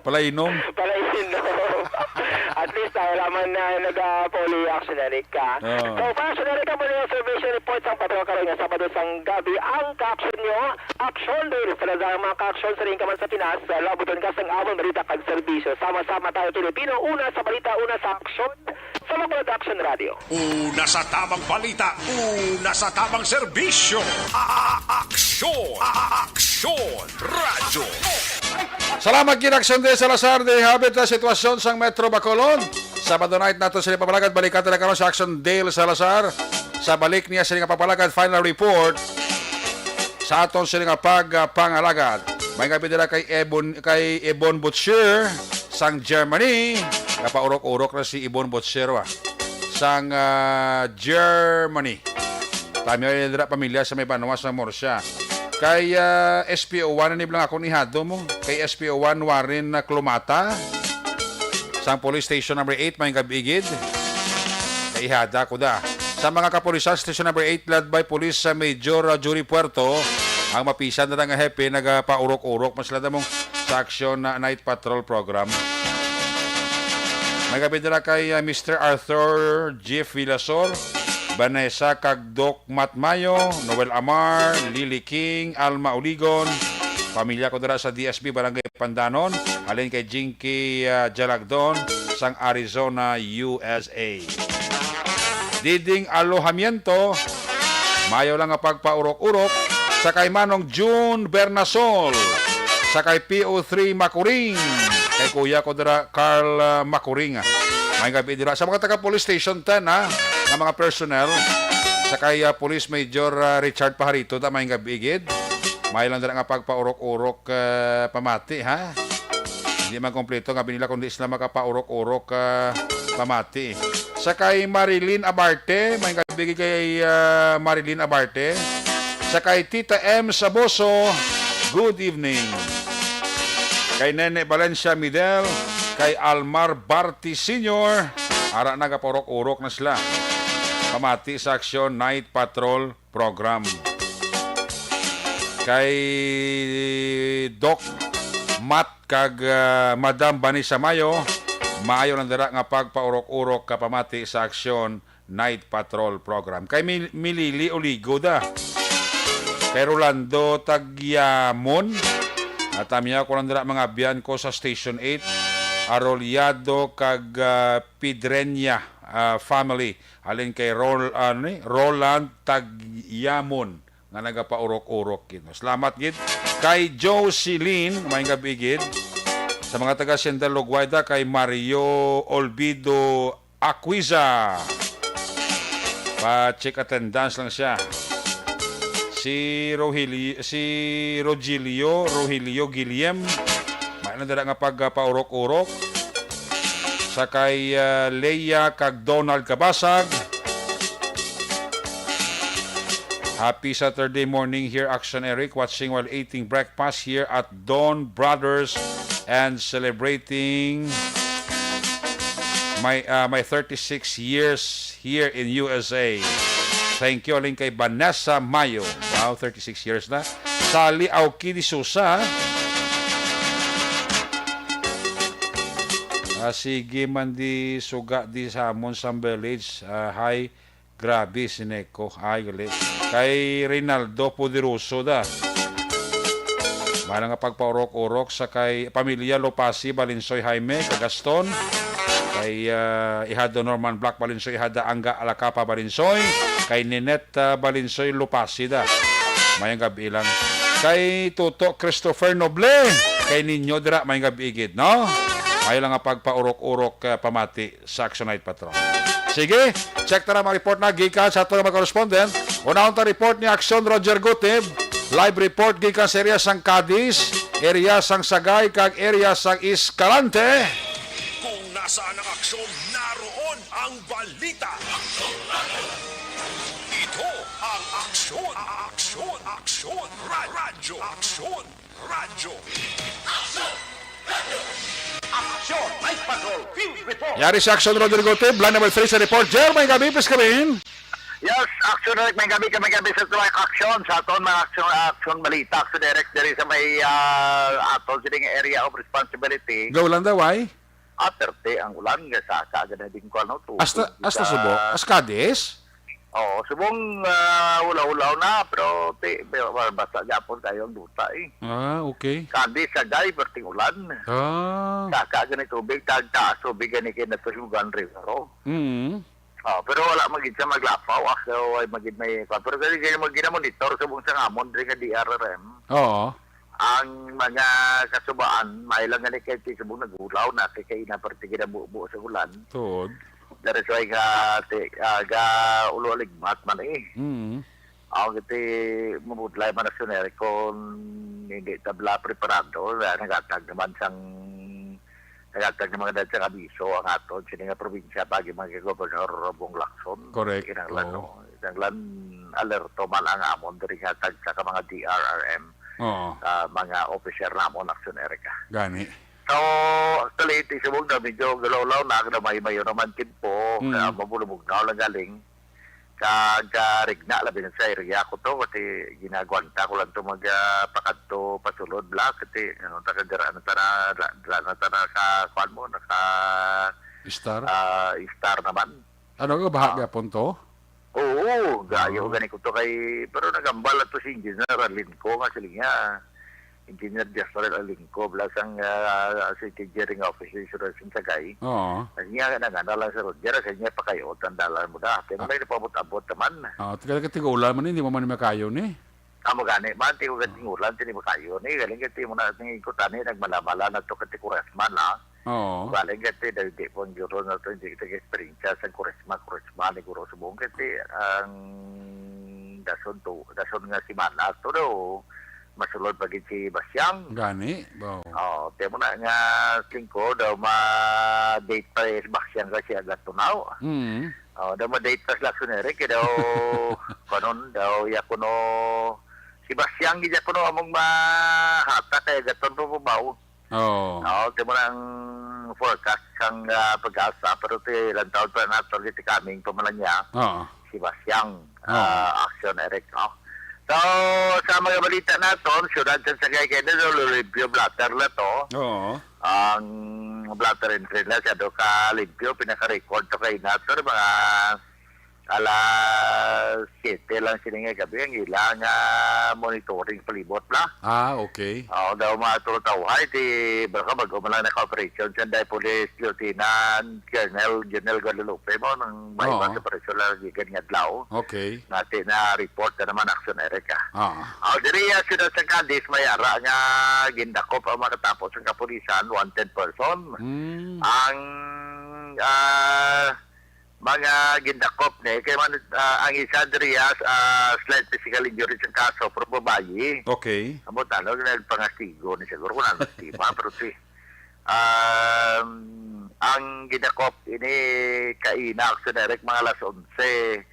Pala inom. Pala inom. At least, ah, wala man na nag-, ah, fully Action Eric ka. Oo. So, far, Action Eric ka, muna yung observation report sa Patrol karon nga Sabado sang gabi. Ang ka-action nyo, Action Day, sa mga ka-action sa rin ka man sa Pinas, sa labuton ka sang amon balita kag serbisyo. Sama-sama tayo, Pilipino, una sa balita, una sa aksyon. Sa Mapalad Action Radio. Una sa tamang balita, una sa tamang serbisyo. A-, a-, aksyon, a-, a-, aksyon, radyo. Salamat gid, Action Dale Salazar, di habit na sitwasyon sang Metro Bacolod. Sabado night nato sila papalagad, balikan ta na karon sa Action Dale Salazar. Sa balik niya sila nga papalagad, final report sa aton sila nga pagpangalagad. May gabi dira kay Ebon, kay Ebon Butcher sang Germany. Napaurok-urok na si Ebon Butcher, wa. Sang, ah, Germany. Tami dira pamilya sa may banwa sa Murcia. Kay, ah, S P O one, nanib lang ako ni Hado mo. Kay S P O one, Warren na Klumata. Sang Police Station Number eight, may gabi gid. Kay Hada ko da. Sa mga kapulisan, Station Number eight, led by Police, ah, Major, ah, Jury Puerto, ang mapisan na nga hepe, nagapaurok-urok. Mas lada mong sa aksyon na night patrol program. May gabi dira kay, ah, Mister Arthur Jeff Villasor, Vanessa kag Doc Matmayo, Noel Amar, Lily King, Alma Uligon, pamilya ko dira sa D S B Barangay Pandanon, halin kay Jinky, ah, Jalagdon sang Arizona, U S A. Diding Alojamiento, mayo lang nga pagpaurok-urok sa kay Manong June Bernasol, sa kay P O three Macuring, kay Kuya ko dira, Carl, ah, Macuring. May gabi dira sa mga taga Police Station ten, ha, nga mga personnel, sa kay, ah, Police Major, ah, Richard Pajarito, ta may gabi gid. May lang dira nga pagpaurok-urok, ah, pamati, ha. Hindi man kompleto nga binila kundi sila makapaurok-urok, ah, pamati. Sa kay Marilyn Abarte, may gabi kay, ah, Marilyn Abarte. Sa kay Tita M Saboso, good evening. Kay Nene Valencia Midel, kay Almar Barti Senior, ara nagapaurok-urok na sila. Pamati sa aksyon, Night Patrol Program. Kay Doc Matt kag, ah, Madam Vanessa Mayo, maayo lang dira nga pagpaurok-urok ka pamati sa aksyon Night Patrol Program. Kay Mil-, Milili Oligo da. Kay Rolando Tagyamon. At amya ko lang dira mga abyan ko sa Station eight, Arrollado kag, ah, Pidreña, ah, family. Halin kay Rol-, ano ni? Roland Tagyamon nga nagapaurok-urok gid. Salamat gid kay Jocelyn, may gabi gid. Sa mga taga Sendal Lugway da, kay Mario Olvido Aquiza. Pa-check attendance lang siya. Si Rogelio, si Rogelio, Rogelio Guillem, may na dala nga pagpaurok-urok. Sa kay, ah, Leia kag Donald Kabasag. Happy Saturday morning here, Action Eric, watching while eating breakfast here at Dawn Brothers and celebrating my, ah, my thirty-six years here in U S A. Thank you, halin kay Vanessa Mayo. Wow, thirty-six years na. Sally Aoki de Sousa. Ah, sige man di suga di sa amon sa village. Ah, hi. Grabe si Neko. Ay, gali. Kay Reynaldo Poderoso da. Ano nga pagpaurok-urok sa kay pamilya Lopasi Balinsoy Jaime, Kagaston, kay, ah, Ihado Norman Black Balinsoy, Ihada Angga Alacapa Balinsoy, kay Ninette, ah, Balinsoy Lopasi da. Mayang gabi lang. Kay Tuto Christopher Noble, kay ninyo dira, mayang gabi gid, no? Mayo lang nga pagpaurok-urok, ah, pamati sa Action Night Patrol. Sige, check ta na mga report na gikan sa aton mga correspondent. Unahon ta report ni Action Roger Gutib. Live report gikan sa area sang Cadiz, area sang Sagay, kag area sang Escalante. Kung nasaan ang aksyon, naroon ang balita. Ito ang Aksyon, Aksyon, Aksyon, Ra- Radyo, Aksyon, Radyo. Action! Night Patrol Field Report! Yari sa Action Rodrigo Tib, line number three sa report. Jer, may gabi, please come in. Yes, Action Direct, may gabi kami gabi sa Tuway Action, sa aton mga action, action balita, Action Direct, diri sa may, ah, aton sining area of responsibility. Go lang daw, ay? Ah, perte ang ulan nga sa kaganading kuan, no, tubig Hasta, hasta sa Subo? As Cadiz? Oo, subong, ah, ulaw-ulaw na, pero ti, pero basa gyapon kayo ang duta, eh. Ah, okay. Kadi sa gay, perting ulan. Ah. Saka gani tubig, tagtaas tubig gani kay nato sa Mugan River, oh. Mm. Oh, pero wala magid sa maglapaw, ah, so ay magid may, pero gani, gani mo ginamonitor subong sa ngamon diri nga D R R M. Oo. Ang mga kasubaan, may lang gani kay ti subong nagulaw na kay kay na parte ginabubo sa ulan. Tuod. That is why ga, ti, ah, ga ulo aligmat man, eh. Mm. Ako giti mabudlay man na suner kung hindi tabla preparado, ah, nagatag naman sang, nagatag ng mga dadsang abiso ang aton sini nga probinsya pagi mga gobernador Bong Lacson. Correct. Kinahanglan, Oo. no? Kinahanglan alerto man ang amon diri nga tagsa ka mga D R R M, Oo. ah, mga officer namon, Action Erica. Gani. So, actually, ti subong na medyo galaw-law na, na may mayo naman timpo, Mm. kaya mabulubog na lang galing. Kag, ah, rigna, labi na sa area ko to, kasi ginagwanta ko lang to mag, ah, pakadto, pasulod, bla, kasi, ano, taga dira na tana, dira, dira na tana ka, kuan mo, naka, Star? ah, star naman. Ano ka, baha Ah. gapon to? Oo, gayo Ah. gani ko to kay, pero nagambal ato si Engineer Alinco nga sila niya. Engineer Jasper Alinco, bla sang, ah, City Engineering Officer sa Sagay. Oo. Ang niya nga nga na lang sa Roger, sa niya pakayo ang dalan mo na. Kaya Ah. may napabot-abot naman. Ah, taga ka tigulan man, hindi mo man makayo ni. Amo gani, man, ti ko gating ulan, ti ni makayo ni. Galing gati mo na, tingin ko, tani, nagmala-mala na to, kati Kuresma na. Oo. Galing gati, dahil di po ang guro na to, hindi kita experience sa Kuresma, Kuresma, ni Guro Subong. Gati, ang dason to, dason nga si Mana, to daw, masulod pa gid si Basyang. Gani, baw. Oh, tiyan mo na nga, tingko, daw ma-date pa si Basyang kasi agad tunaw. Mm. Oh, daw ma-date pa sila, Sunere, kaya daw, kanon, daw, ya kuno, si Basyang, gid ya kuno, among mahata, kaya gaton po po ba? Oo. Oh, tiyan mo na ang forecast sang, ah, Pag-asa, pero ti ilang taon pa na, target coming pa man niya, Oo. si Basyang, Oo. ah, Action Eric, no? So, sa mga balita naton, siyudad sa Sagay, kaya na, limpyo blotter na to. Oo. Ang blotter entry na siya do ka limpyo, pinaka-record to kay nato, mga alas siyete lang sini nga gabi ang ilang, ah, monitoring palibot na. Ah, okay. Oo, daw mga turutawhay, ti, baka bago man lang naka-operation siya, dahil Police Lieutenant Colonel Junel Guadalupe mo, nang may Oo. mga operasyon lang gikan nga adlaw. Okay. Nati na report na naman, Action Erica. Ah. Oh, diri, ah, sila sa Cadiz, may ara nga gindakop ang makatapos ang kapulisan, wanted person. Mm. Ang, ah, mga gindakop ni, kay man, ah, ang isa diri, ah, ah, slight physical injury sa kaso, pero babayi. Okay. Amo tanong, nagpangastigo ni siguro kung ano, di ba? Pero si, um, ang gindakop ini kaina, Action Eric, mga alas onse,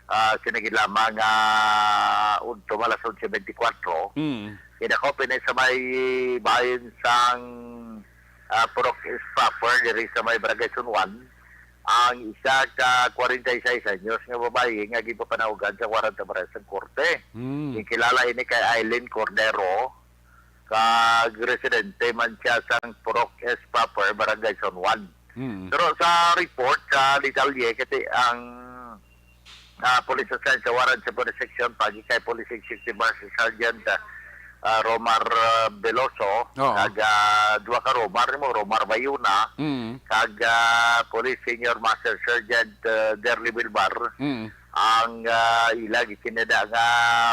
ah, sinigid lamang, ah, udto alas onse bentikwatro. Mm. Gindakop ini sa may bahin sang, ah, Purok East Proper, diri sa may Barangay San Juan. Ang isa ka kwarenta y seis anyos nga babayi nga ginpapanawagan sa warrant of arrest sang korte. Mm. Gikilala ini kay Eileen Cordero, kag residente man siya sang Purok East Proper, Barangay San Juan. Mm. Pero sa report, sa detalye, kasi ang, ah, police assigned sa warrant sa police section, pagi kay Police Executive Master Sergeant, ah, ah, Romar, ah, Veloso, Oo. kag, ah, duha ka Romar nimo, Romar Bayuna, Mm. kag, ah, Police Senior Master Sergeant, ah, Derly Wilbar. Mm. Ang, ah, ila gisinada nga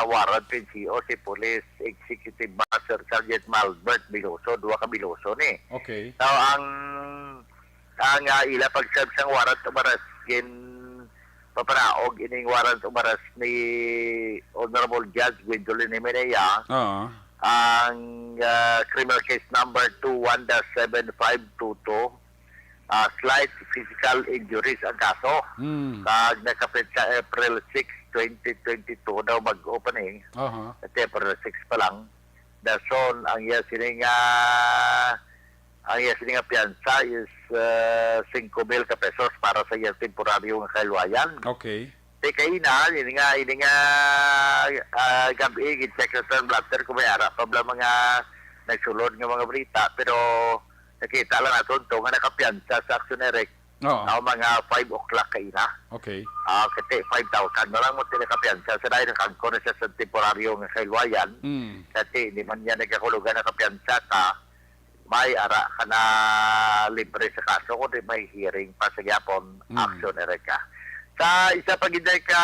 warrant P N C O si Police Executive Master Sergeant Malbert Veloso, duha ka Veloso ni. Okay. So, ang, ang, ah, ila pag-serve sang warrant of arrest, gin papanaog ining warrant of arrest ni Honorable Judge Gwendolyn Himenea, Oo. ang, ah, criminal case number two one dash seven five two two, ah, slight physical injuries ang kaso. Hmm. Kag nakapit sa April six, twenty twenty-two daw mag-opening. Aha. At April six pa lang. Dason ang iya sining, ah, ang iya sining nga piyansa is, ah, singko mil ka pesos para sa iya temporaryo nga kaluwayan. Okay. Ti kaina, ini nga, ini nga, ah, gab-i, gin-check sa blotter kung may ara pa bala mga nagsulod nga mga balita, pero nakita lang naton to nga nakapiyansa sa Action Direct Oo. Now, mga five o'clock kaina. Okay. Ah, kasi five thousand na lang mo tinakapiyansa. Sa dahil nakangko na siya sa temporaryo nga kaluwayan. Mm. Kasi hindi man niya nagkakulugan nakapiyansa ka, may ara ka na libre sa kaso, kundi may hearing pa sa gyapon, Mm. Action Direct ka. Sa isa pa gid ka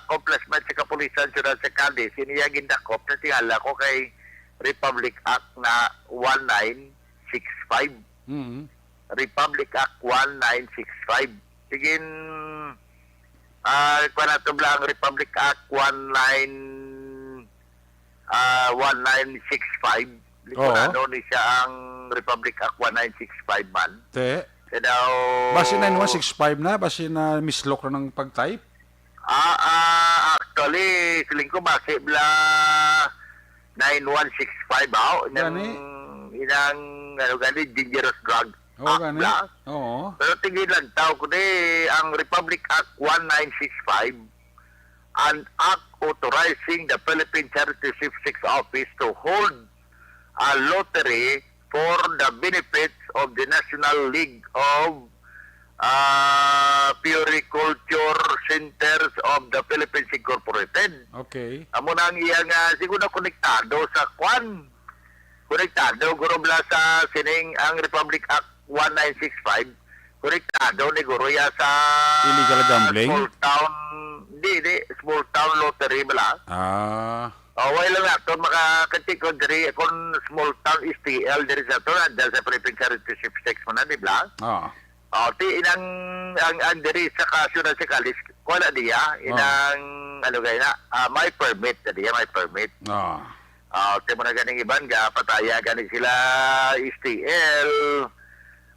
accomplishment sa kapulisan, Siyudad sa Cadiz, iniya gindakop na tingala ko kay Republic Act na one nine six five. Mm. Republic Act one nine six five. Sige, ah, kuha nato bala ang Republic Act one nine, ah, one nine six five. Di ko Oo. na ano ni siya ang Republic Act one nine six five man. Te. Kaya daw Basi nine one six five na, basi na mislok na ng pag-type. Ah, ah, actually, siling ko basi bala nine one six five, aw, inang, Gani? inang, ano gani, dangerous drug Oo, Act gani? bala. Oo. Pero tingin lang tao ko di, ang Republic Act one nine six five, an act authorizing the Philippine Charity Sweepstakes Office to hold a lottery for the benefits of the National League of, ah, Puericulture Centers of the Philippines Incorporated. Okay. Amo na ang iya nga, siguro na konektado sa kwan. Konektado, guro bala sa sining ang Republic Act one nine six five. Konektado ni guro ya sa Illegal gambling? Small town, di, di, small town lottery bala. Ah. Oh, wala lang nato makakatiko diri kung small town S T L diri sa ato na, dahil sa Philippine Charity Sweepstakes mo na, di ba? Ah. Oh, ti inang ang, ang diri sa kaso na si Kalis, wala diya, Ah. inang ano gaya na, ah, may permit na diya, may permit. Ah. Ah, ti mo na ganing iban ga pataya gani sila S T L.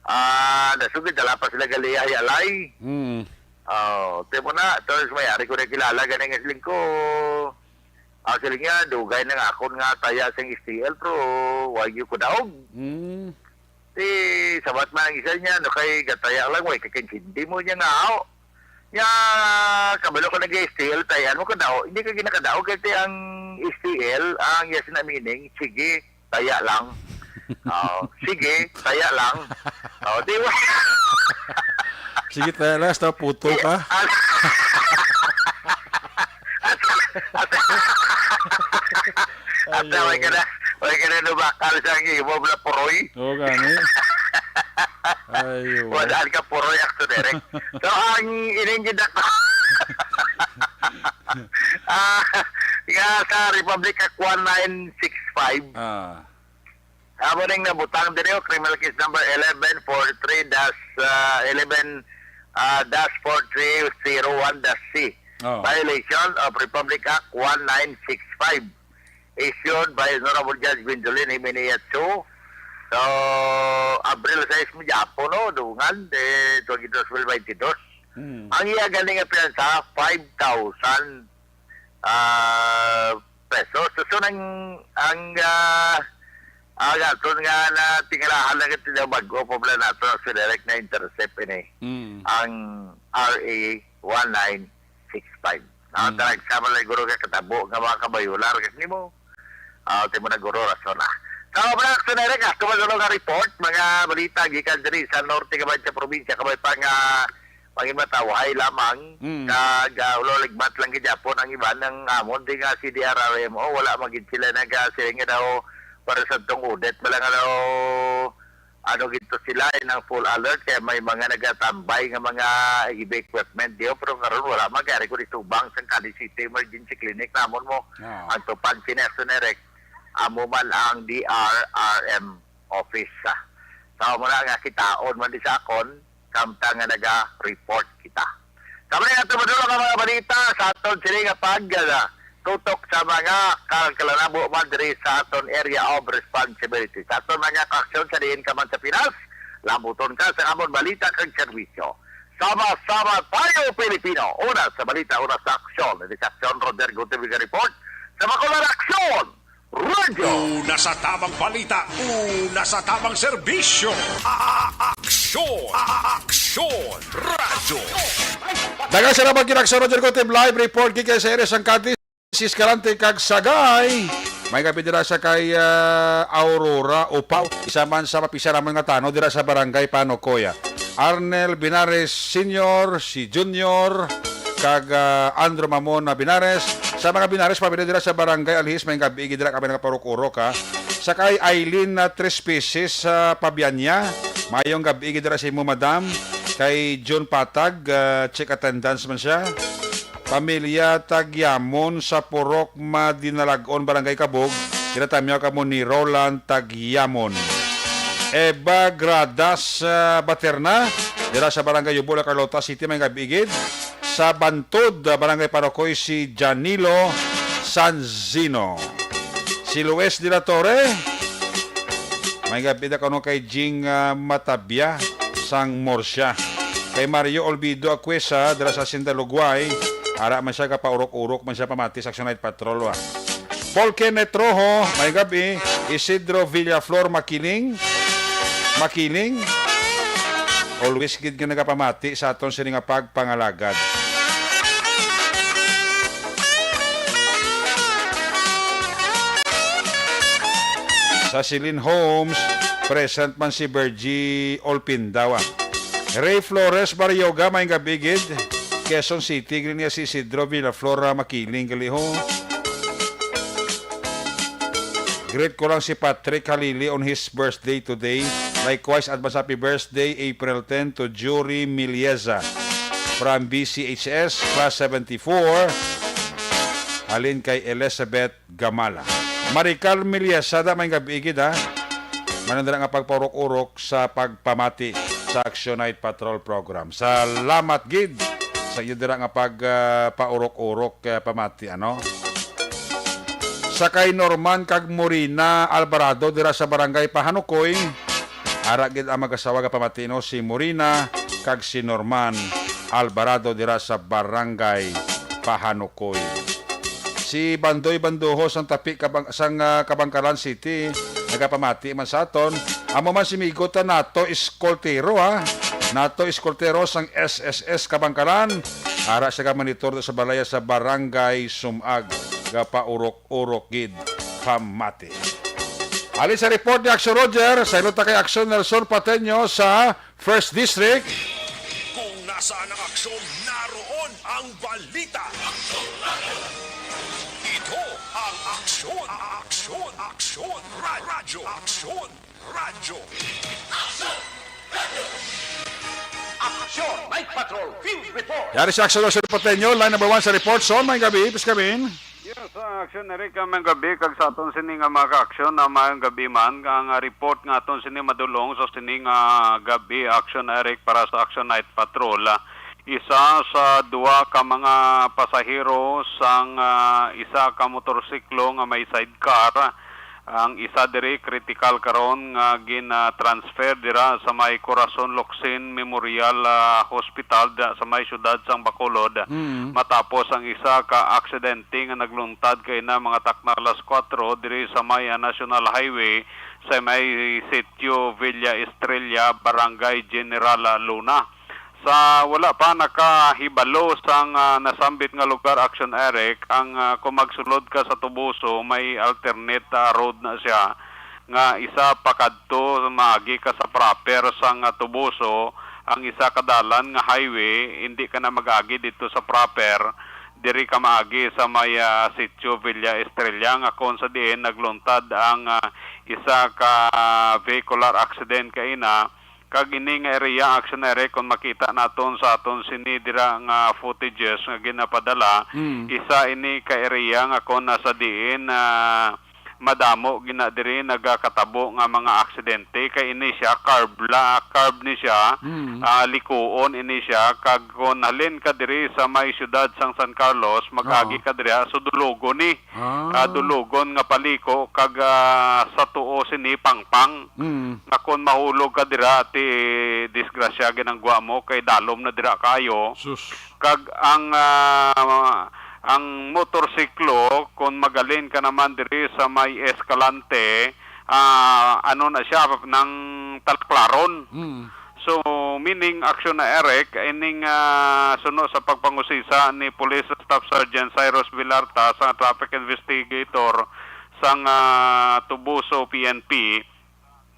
Ah, nasugid dala pa sila galiya alay. Mm. Oh, ti mo na, tapos may ari ko na kilala gani nga siling ko. Actually nga, dugay na nga akon nga taya sang S T L, pero wag yung kudaog. Mm. Ti, sabat man ang isa niya, no, kay gataya lang, way kakintindi mo niya nga, aw. Nya, kabalo ko nag-S T L, tayan mo kadaog. Hindi ka ginakadaog, kay ti ang S T L, ang yes na meaning, sige, taya lang. Oh, sige, taya lang. Oh, di ba? Sige, taya lang, hasta puto ka. Asa, asa, asa, way ka na, way ka na nubakal sa ang imo, bala puroy. Oo, gani. Ayo. Wala ka puroy, Action Direct. So, ang ining gidak-, ah, nga sa Republic Act one nine six five, Ah. Amo ning nabutang diri, oh, criminal case number eleven four three dash, ah, eleven, ah, dash four three zero one dash C. Oh. Violation of Republic Act one nine six five, issued by Honorable Judge Gwendolyn Jimenez two. So, Abril sais mo gihapon, no, dungan, eh, twenty-two, twenty twenty-two. Hmm. Ang iya ganing nga piyansa, five thousand ah, pesos. So, so, nang, ang, ah, ang aton nga natingalahan lang ito na bago pa pala nato ang Federac na intercept ini. Mm. Ang R A one nine six five. Ah, Mm. Tarag sa mga guro ka katabo nga mga kabayular kasi nimo. Ah, ti mo na guro rason na. Sa mga action direct, ato man nga report, mga balita gikan diri sa norte kabay sa probinsya, kabay pa nga mangin matawhay lamang, Mm. kag, ah, ulo ligmat lang gid yapon ang iban. Ang amon di nga C D R R M O, wala man gid sila naga-, sila nga daw para sa tong audit, wala nga daw, ano gid to sila, eh, nang full alert, kaya may mga nagatambay nga mga heavy equipment diyo, pero karon wala man, kaya ko itubang sang Cali City Emergency Clinic namon mo. Ah. Ang tupad sini, Action Eric, amo man ang D R R M office, ah. So, amo na nga kitaon man di sa akon, samtang nga naga-report kita. Sa mga ato madula nga mga balita, sa aton sini nga pag, ah, tutok sa mga kalkalanabo man diri sa aton area of responsibility. Sa aton mga kaaksyon sa diin ka man sa Pinas, lambuton ka sa amon balita kag serbisyo. Sama-sama tayo, Pilipino. Una sa balita, una sa aksyon. Ini sa aksyon, Roger Gutierrez nga report. Sa Bacolod Aksyon, Radyo. Una sa tamang balita, una sa tamang serbisyo. A-, a-, aksyon, a-, a-, aksyon, radyo. Daghang salamat gid sa Roger Gutierrez live report gikan sa area sang Cadiz, Escalante kag Sagay. May gabi dira sa kay, ah, Aurora Upaw. Isa man sa mapisan namon nga tano dira sa Barangay Panukoy. Arnel Binares Senior, si Junior, kag, ah, Andrew Mamon na Binares. Sa mga Binares, pamilya dira sa Barangay Alhis, may gabi gid dira kami nagapaurok-urok, ha. Sa kay Eileen na Tres Pieces sa Pabianya, mayong gabi gid dira sa imo, madam. Kay June Patag, ah, check attendance man siya. Pamilya Tagyamon sa Purok Madinalag-on, Barangay Kabug, ginatamyaw kamo ni Roland Tagyamon. Eva Gradas, ah, Baterna, dira sa Barangay Yubol, Carlota City, may gabi gid. Sa Bantod, ah, Barangay Parocoy, si Janilo Sanzino. Si Luis de la Torre, may gabi na kuno kay Jing, ah, Matabia sang Murcia. Kay Mario Olvido Acuesa, dira sa Sinda, Lugway, ara man siya, gapaurok-urok man siya pamati sa Action Night Patrol, wa. Paul Kenneth Rojo, may gabi. Isidro Villaflor Makiling, Makiling. Always gid nga nagapamati sa aton sini nga pagpangalagad. Sa Celine Homes, present man si Virgie Olpindawa. Ray Flores Barrioga, may gabi gid. Quezon City, gid niya si Isidro Villaflor, ah, Makiling, gali ho. Greet ko lang si Patrick Halili on his birthday today. Likewise, advance happy birthday, April ten, to Jury Milieza from B C H S, class seventy-four. Halin kay Elizabeth Gamala. Maricar Milieza, da, may gabi gid, ha. Manandala nga pagpaurok-urok sa pagpamati sa Action Night Patrol Program. Salamat gid sa iyo dira nga pag, ah, paurok-urok, ah, pamati, ano. Sa kay Norman kag Morina Alvarado dira sa Barangay Pahanukoy, ara gid ang mag-asawa nga pamati, no, si Morina kag si Norman Alvarado dira sa Barangay Pahanukoy. Si Bandoy Banduho sang Tapi Kabang-, sang, ah, Kabangkalan City, nagapamati man sa aton. Amo man si Migo ta Nato Escoltero, ha. Nato Escoltero sang S S S Kabangkalan. Ara siya ka monitor sa balaya sa Barangay Sumag. Gapaurok-urok gid pamati. Halin sa report ni Action Roger, sa ilota kay Action Nelson Pateño sa First District. Kung nasaan ang aksyon, naroon ang balita. Ito ang Aksyon, Aksyon, Aksyon, Ra-, Radyo, Aksyon, Radyo. Aksyon! Night Patrol Field Report! Yari si Action Nelson Pateño, line number one sa report. Son, may gabi, please come in. Yes, uh, Action Eric, uh, mayong gabi kag sa aton sini nga mga ka-aksyon, uh, mayong gabi man. Ang, uh, report nga aton sini madulong sa sini nga gabi, Action Eric, para sa Action Night Patrol. Uh, isa sa duha ka mga pasahero sang, uh, isa ka motorsiklo nga may sidecar, ang isa diri critical karon nga gin-, uh, transfer dira sa may Corazon Locsin Memorial, uh, Hospital da, sa may siyudad sang Bacolod. Mm. Matapos ang isa ka aksidente nga nagluntad kaina mga takna alas kuwatro diri sa may, ah, National Highway sa may sitio Villa Estrella, Barangay General Luna. Sa wala pa nakahibalo sang, ah, nasambit nga lugar, Action Eric, ang, ah, kung magsulod ka sa Toboso, may alternate, ah, road na siya nga isa pakadto, maagi ka sa proper sang, ah, Toboso, ang isa ka dalan nga highway, hindi ka na mag-agi dito sa proper, diri ka maagi sa may, ah, Sitio Villa Estrella, nga kung sa diin nagluntad ang, ah, isa ka vehicular accident kaina, kag ini nga area, Action Eric, kung makita naton sa aton sini dira nga footages nga ginapadala, Mm. isa ini ka area nga kung nasa diin, ah, madamo gina diri nagakatabo nga mga aksidente, kay ini siya, curve la, curve ni siya, Mm. ah, likuon ini siya, kag kung halin ka diri sa may siyudad sang San Carlos, mag-agi Oo. ka diri, ah, so dulugon ni, Ah. ah, dulugon nga paliko, kag, ah, sa tuo sini pangpang. Mm. Nga kung mahulog ka dira, ti disgrasya ginanggwa mo, kay dalom na dira kayo. Sus. Kag ang, ah, ang motorsiklo, kung magalin ka naman diri sa may Escalante, ah, ano na siya, nang talaklaron. Mm. So, meaning, action na, Eric, ining, ah, suno sa pagpangusisa ni Police Staff Sergeant Cyrus Villarta sa traffic investigator sang, ah, Tubuso P N P,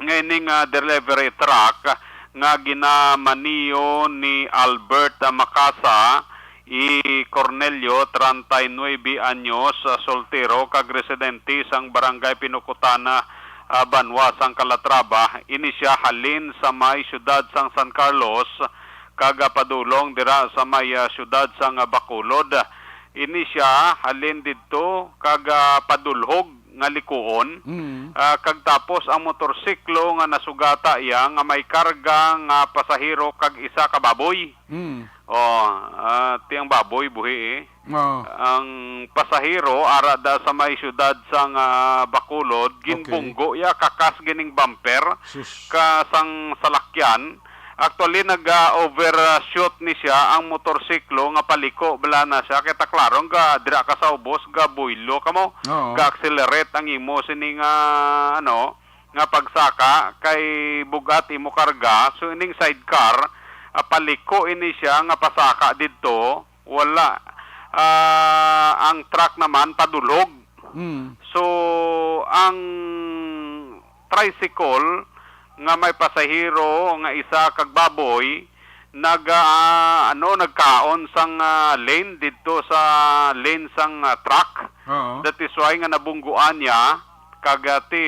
nga ini nga delivery truck nga ginamaniyo ni Albert Macasa, i Cornelio, treinta y nueve anyos, ah, soltero kag residente sang Barangay Pinukutana, ah, Banwa sang Calatrava. Ini siya halin sa may siyudad sang San Carlos kag, ah, padulong dira sa may, ah, siyudad sang, ah, Bacolod. Ini siya halin didto kag, ah, padulhog nga likuon, Mm. ah, kag tapos ang motorsiklo nga nasugata iya nga may karga nga pasahero kag isa ka baboy. Mm. Oh, ah, ti ang baboy buhi, eh. Oo. Ang pasahero ara da sa may siyudad sang, ah, Bacolod, Okay. ginbunggo iya, kakas gining bumper Sus. ka sang salakyan. Actually, nag, ah, overshoot ni siya ang motorsiklo nga paliko bala na siya. Kay ta klaro nga dira ka sa ubos, ga buwelo ka mo, Oo. ga accelerate ang imo sini nga, ano, nga pagsaka kay bugat imo karga. So, ining sidecar, ah, paliko ini siya nga pasaka didto. Wala, ah, ang truck naman padulhog. Mm. So, ang tricycle nga may pasahero nga isa kag baboy nag, ah, ano, nagkaon sang, ah, lane didto sa lane sang, ah, truck. Oo. That is why nga nabungguan niya kag, ah, ti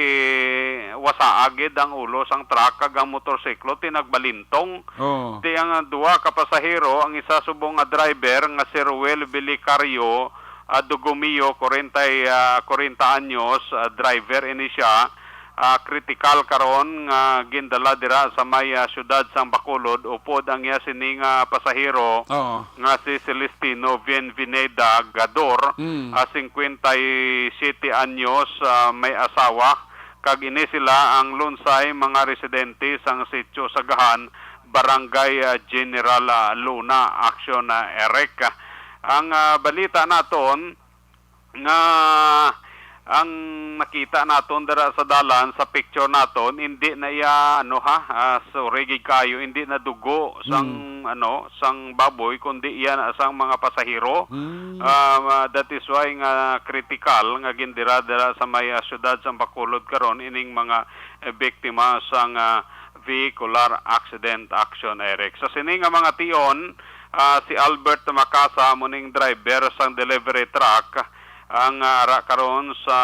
wasaa gid ang ulo sang truck kag ang motorsiklo ti nagbalintong. Oo. Ti ang, ah, duha ka pasahero, ang isa subong nga driver nga si Ruel Belicario, ah, Dugumio, kwarenta, ah, kwarenta anyos, ah, driver ini siya. Ah, kritikal karon nga gindala dira sa may, ah, siyudad sang Bacolod upod ang iya sini nga pasahero Oo. nga si Celestino Bienvenida Gador, Mm. ah, singkwenta y siyete anyos, ah, may asawa, kag ini sila ang lunsay mga residente sang Sitio Sagahan, Barangay, ah, General, ah, Luna. Action, ah, Eric. Ang, ah, balita naton, nga ang nakita naton dira sa dalan, sa picture naton, hindi na iya, ano, ha, ah, sorry gid kayo, hindi na dugo sang, Mm. ano, sang baboy, kundi iya na sang mga pasahero. Mm. Ah, ma-, that is why nga kritikal nga gindira dira sa may, ah, siyudad sang Bacolod karon ining mga, eh, biktima sang, ah, vehicular accident. Action, Eric. Sa sini nga mga tion, ah, si Albert Macasa amo ning driver sang delivery truck, ang, ah, ara karon sa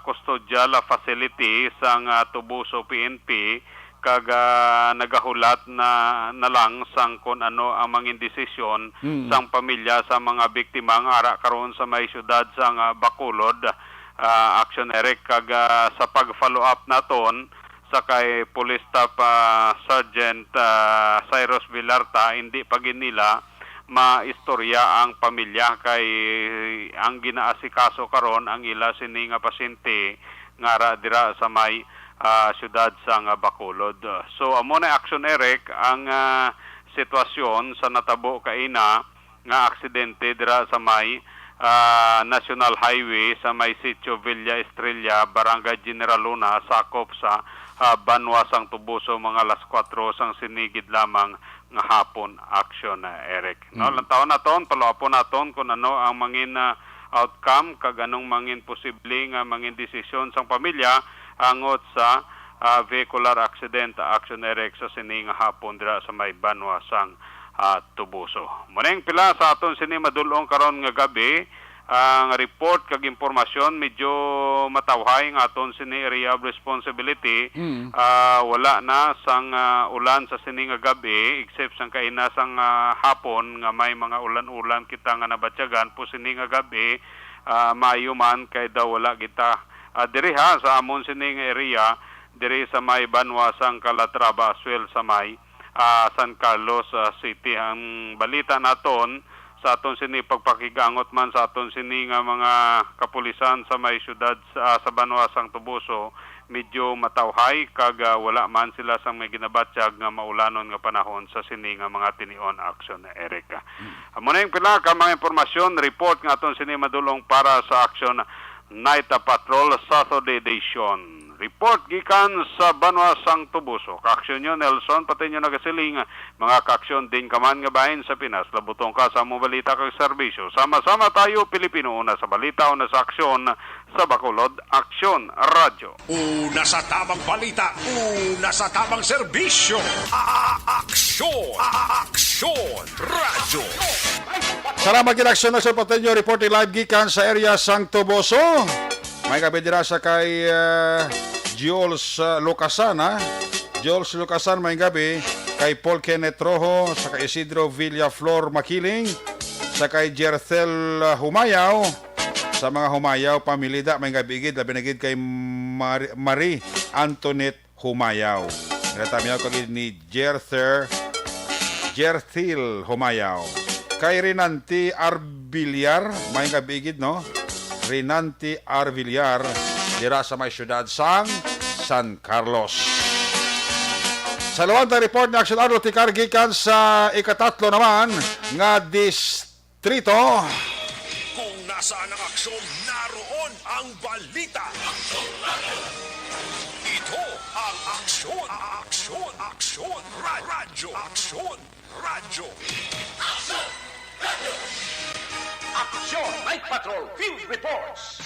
custodial facility sang, ah, Tubuso P N P, kag, ah, nagahulat na, na lang sang kun ano ang mangin desisyon Mm. sang pamilya sa mga biktima nga ara karon sa may siyudad sang, ah, Bacolod. Ah, Action, Eric, kag, ah, sa pag-follow up naton, sa kay Police Staff, ah, Sergeant, ah, Cyrus Villarta, hindi pa gid nila maistorya ang pamilya kay ang ginaasikaso karon ang ila sini nga pasyente nga ara dira sa may, ah, siyudad sang Bacolod. So, amo na, Action Eric, ang, ah, sitwasyon sa natabo kaina nga aksidente dira sa may, ah, National Highway sa may Sitio Villa Estrella, Barangay General Luna, sakop sa, ah, Banwa sang Tubuso, mga alas kuwatro sang sinigid lamang nga hapon. Action, ah, Eric. No, Mm. lantawon naton, paluapon naton kung ano ang mangin, ah, outcome kag anong mangin posible nga mangin desisyon sang pamilya angot sa, ah, vehicular accident, ah, Action Eric, sa sini nga hapon dira sa may banwa sang, ah, Tubuso. Muning pila sa aton sini madulong karon nga gabi, ah, nga report kag impormasyon, medyo matawhay nga aton sini area of responsibility. Mm. Ah, wala na sang, ah, ulan sa sini nga gabi, except sang kaina sang, ah, hapon nga may mga ulan-ulan kita nga nabatyagan po sini nga gabi. Ah, maayo man kay daw wala kita, ah, diri ha, sa amon sini nga area, diri sa may banwa sang Calatrava as well sa may, ah, San Carlos, ah, City. Ang balita naton sa aton sini pagpakigangot man sa aton sini nga mga kapulisan sa may syudad sa, sa banwa sang Tubuso, medyo matawhay kag, ah, wala man sila sang may ginabatyag nga maulanon nga panahon sa sini nga mga tinion, Action Eric. Amo na yung pila ka mga impormasyon, report nga aton sini madulong para sa Action Night Patrol Saturday Edition. Report gikan sa banwa sang Tubuso. Kaaksyon nyo, Nelson, pati nyo nagasiling, mga kaaksyon din ka man nga bahin sa Pinas, labutong ka sa among balita kag serbisyo. Sama-sama tayo, Pilipino, una sa balita, una sa aksyon, sa Bacolod Aksyon Radyo. Una sa tamang balita, una sa tamang serbisyo. A-, a-, aksyon, a-, a-, aksyon, radyo. Salamat gid, Aksyon, Aksyon Patenyo, reporting live gikan sa area sang Tuboso. May gabi dira sa kay, ah, Jules, ah, Lucasan, ha? Jules Lucasan, may gabi kay Paul Kenneth Rojo, sa kay Isidro Villaflor Makiling, sa kay Jerthel, ah, Humayaw, sa mga Humayaw pamilida, may gabi gid, labi na gid kay Mar-, Marie Antoinette Humayaw. Nagtamiyaw kag ni Jerther, Jerthil Humayaw. Kay Renante Arbillar, may gabi gid, no? Renante Arbillar, dira sa may siyudad sang San Carlos. Sa Luanta, report ni Action Arlo Ticar gikan sa ikatatlo naman nga distrito. Kung nasaan ang aksyon, naroon ang balita. Ito ang Aksyon, Aksyon, Aksyon, Ra-, Radyo, Aksyon, Radyo. Aksyon Night Patrol Field Reports.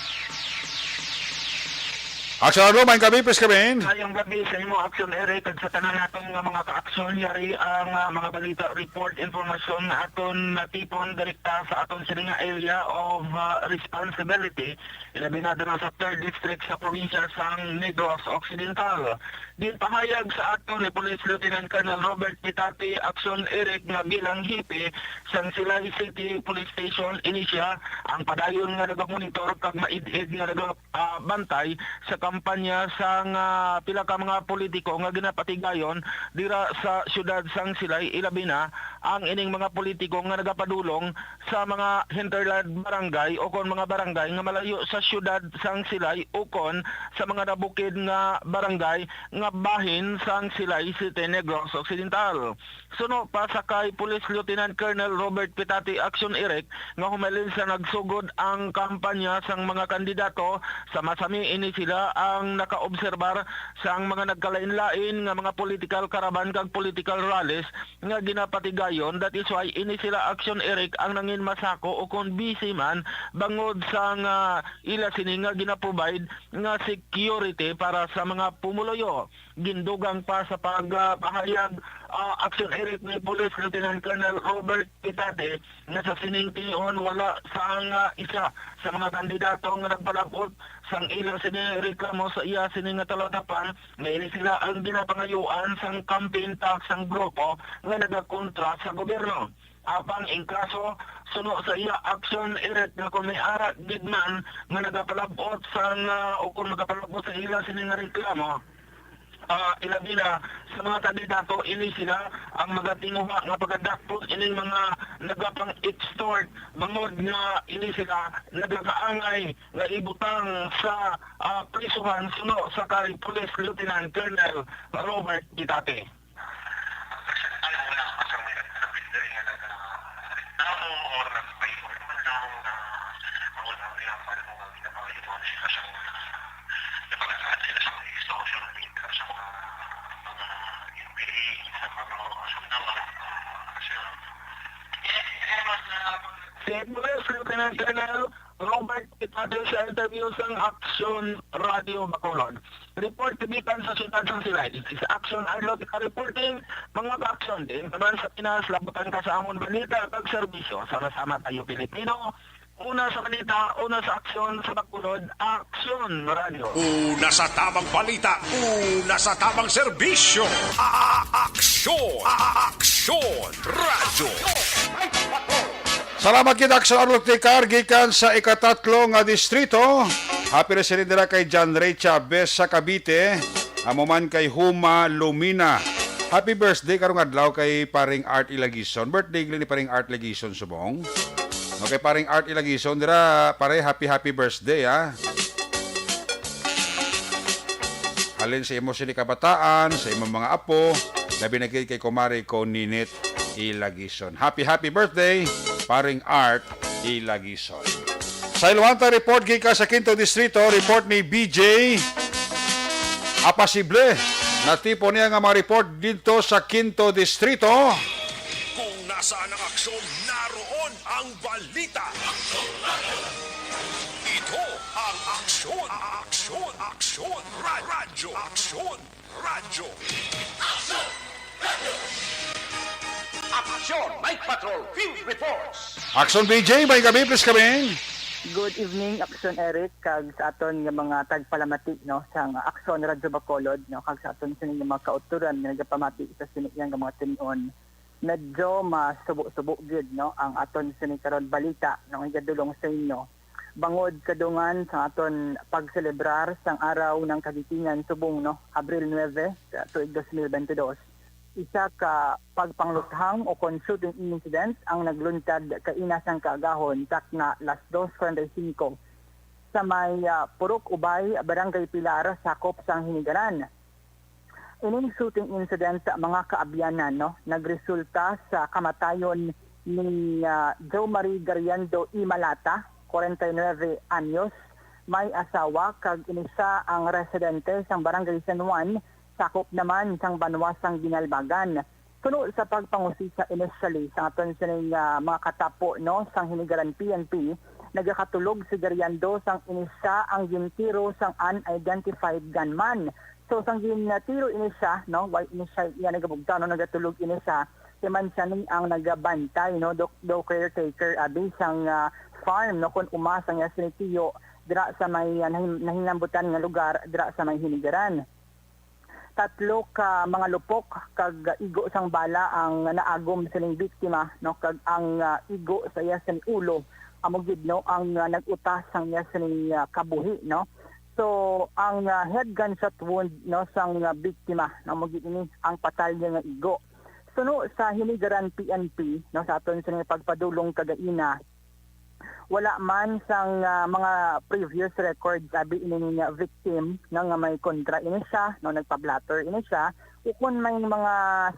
Aksyon Arlo, may gabi, please, Kevin. Mayong gabi sa imo, Aksyon Eric, kag sa tanan naton nga mga kaaksyon. Yari ang, ah, mga balita, report, impormasyon nga aton natipon direkta sa aton sini nga area of, ah, responsibility, ilabi na dira sa third district sa probinsya sang Negros Occidental. Ginpahayag sa aton ni Police Lieutenant Colonel Robert Pitate, Aksyon Eric, nga bilang hepe sang Silay City Police Station, ini sia ang padayon nga nagamonitor kag maid-id nga naga-, ah, bantay sa kampanya sang, ah, pila ka mga politiko nga ginapatigayon dira sa siyudad sang Silay, ilabi na ang ining mga politiko nga nagapadulong sa mga hinterland barangay o kon mga barangay nga malayo sa siyudad sang Silay o kon sa mga nabukid nga barangay nga bahin sang Silay City, Negros Occidental. Suno pa sa kay Police Lieutenant Colonel Robert Pitati, Aksyon Eric, nga humalin sa nagsugod ang kampanya sang mga kandidato, sama-sami ini sila ang nakaobserbar sang mga nagkalain-lain nga mga political caravan kag political rallies nga ginapatigayon. That is why ini sila, Aksyon Eric, ang nangin masako o kon busy man bangod sa nga ila sini nga ginaprovide nga security para sa mga pumuluyo. Gindugang pa sa pag, ah, pahayag, ah, Aksyon Eric, ni Police Lieutenant Colonel Robert Pitate nga sa sining tion wala sang, ah, isa sa mga kandidato nga nagpalabot sang ila sini reklamo sa iya sini nga talatapan nga ini sila ang ginapangayuan sang campaign pack sang grupo nga nagakontra sa gobyerno. Apang in kaso, suno sa iya, Aksyon Eric, nga kon may ara gid man nga nagapalabot sang, ah, o kon magapalabot sa ila sini nga reklamo, ah, ilabi na sa mga kandidato, ini sila ang magatinguha nga pagadakpot ining mga nagapang-extort, bangod nga ini sila nagakaangay nga ibutang sa, ah, prisuhan, suno sa kay Police Lieutenant Colonel Robert Pitate. Ang personal mo lang sa may nagpapinda nga nag-, ah, reklamo or nagpaiwan man lang na wala niya man mo ang ginapangayuan sila sa mga, napagkakat sila sa mga extortion, sa mga, mga N P A, sa mga mga kasundawan, ah, sila. Yes, yes, mas, ah, Si Police Lieutenant Colonel Robert Picado sa interview sang Aksyon Radio Bacolod. Report gikan sa siyudad sang Silay. Sa Aksyon Arlo kita reporting, mga ka-aksyon, diin pa man sa Pinas, labutan ka sa amon balita kag serbisyo. Sama-sama tayo, Pilipino. Una sa balita, una sa aksyon, sa Bacolod, Aksyon Radio. Una sa tamang balita, una sa tamang serbisyo. A-, a-, aksyon, a-, a-, aksyon, radyo. Salamat kita, Aksyon Arlo Tikar, gikan sa ikatatlo nga distrito. Happy na sila dira kay John Ray Chavez sa Cavite. Amo man kay Huma Lumina. Happy birthday karong adlaw kay Paring Art Ilagison. Birthday gali ni Paring Art Ilagison subong. Okay, Paring Art Ilagison dira, pare, happy, happy birthday, ha. Halin sa imo sini kabataan, sa imong mga apo, labi na gid kay Kumare ko Ninit Ilagison. Happy, happy birthday, Paring Art Ilagison. Sa Iluanta report gikan sa Quinto Distrito, report ni B J Apasible. Natipon niya nga mga report dito sa Quinto Distrito. Kung nasaan ang aksyon, naroon ang balita. Ito ang Aksyon, Aksyon, Aksyon, Ra-, Radyo, Aksyon, Radyo. Aksyon Night Patrol Field Reports. Aksyon B J, may gabi, please kami. Good evening, Aksyon Eric, kag sa aton nga mga tagpalamati, no, sa Aksyon Radyo Bacolod, no, kag sa aton sini nga mga kauturan nga nagapamati sa sini nga mga tinion. Medyo masubo-subo gid, no, ang aton sini karon balita, no, nga igadulong sa inyo. Bangod kadungan sa aton pagselebrar sang Araw ng Kagitingan subong, no, Abril nuebe sa tuig dos mil bentidós, isa ka pagpangluthang o kon shooting incident ang nagluntad kaina sang kaagahon, takna las dos cuarenta y cinco, sa may, ah, Purok Ubay, Barangay Pilar, sakop sang Hinigaran. Ining shooting incident, mga kaabyanan, no, nagresulta sa kamatayon ni, ah, Jo Marie Gariando Imalata, kwarenta y nuebe anyos, may asawa, kag ini sia ang residente sang Barangay San Juan, sakop naman sang banwa sang Ginalbagan. Suno sa pagpangusisa initially sa aton sining, ah, mga katapo, no, sang Hinigaran P N P, nagakatulog si Gariando sang ini sia ang gintiro sang unidentified gunman. So, sang gintiro ini sia, no, wala ini sia iya nagabugtaw, no, nagatulog ini sia, iya man sia ni ang nagabantay, no, do, do caretaker, abi, sang, ah, farm, no, kon uma sang iya sini tiyo, dira sa may, ah, nahim-, nahinambutan nga lugar, dira sa may Hinigaran. Tatlo ka mga lupok kag igo sang bala ang naagom sining biktima, no, kag ang, ah, igo sa iya sing ulo amo gid, no, ang, ah, nag-utas sang iya sining, ah, kabuhi, no. So, ang, ah, head gunshot wound, no, sang, ah, biktima, no, amo gid ini ang patal niya nga igo. Suno sa Hinigaran P N P, no, sa aton sining pagpadulong kagaina, wala man sang, ah, mga previous records abi ining, ah, victim, no, nga may kontra ini sia, no, nagpa-blotter ini sia, ukon may mga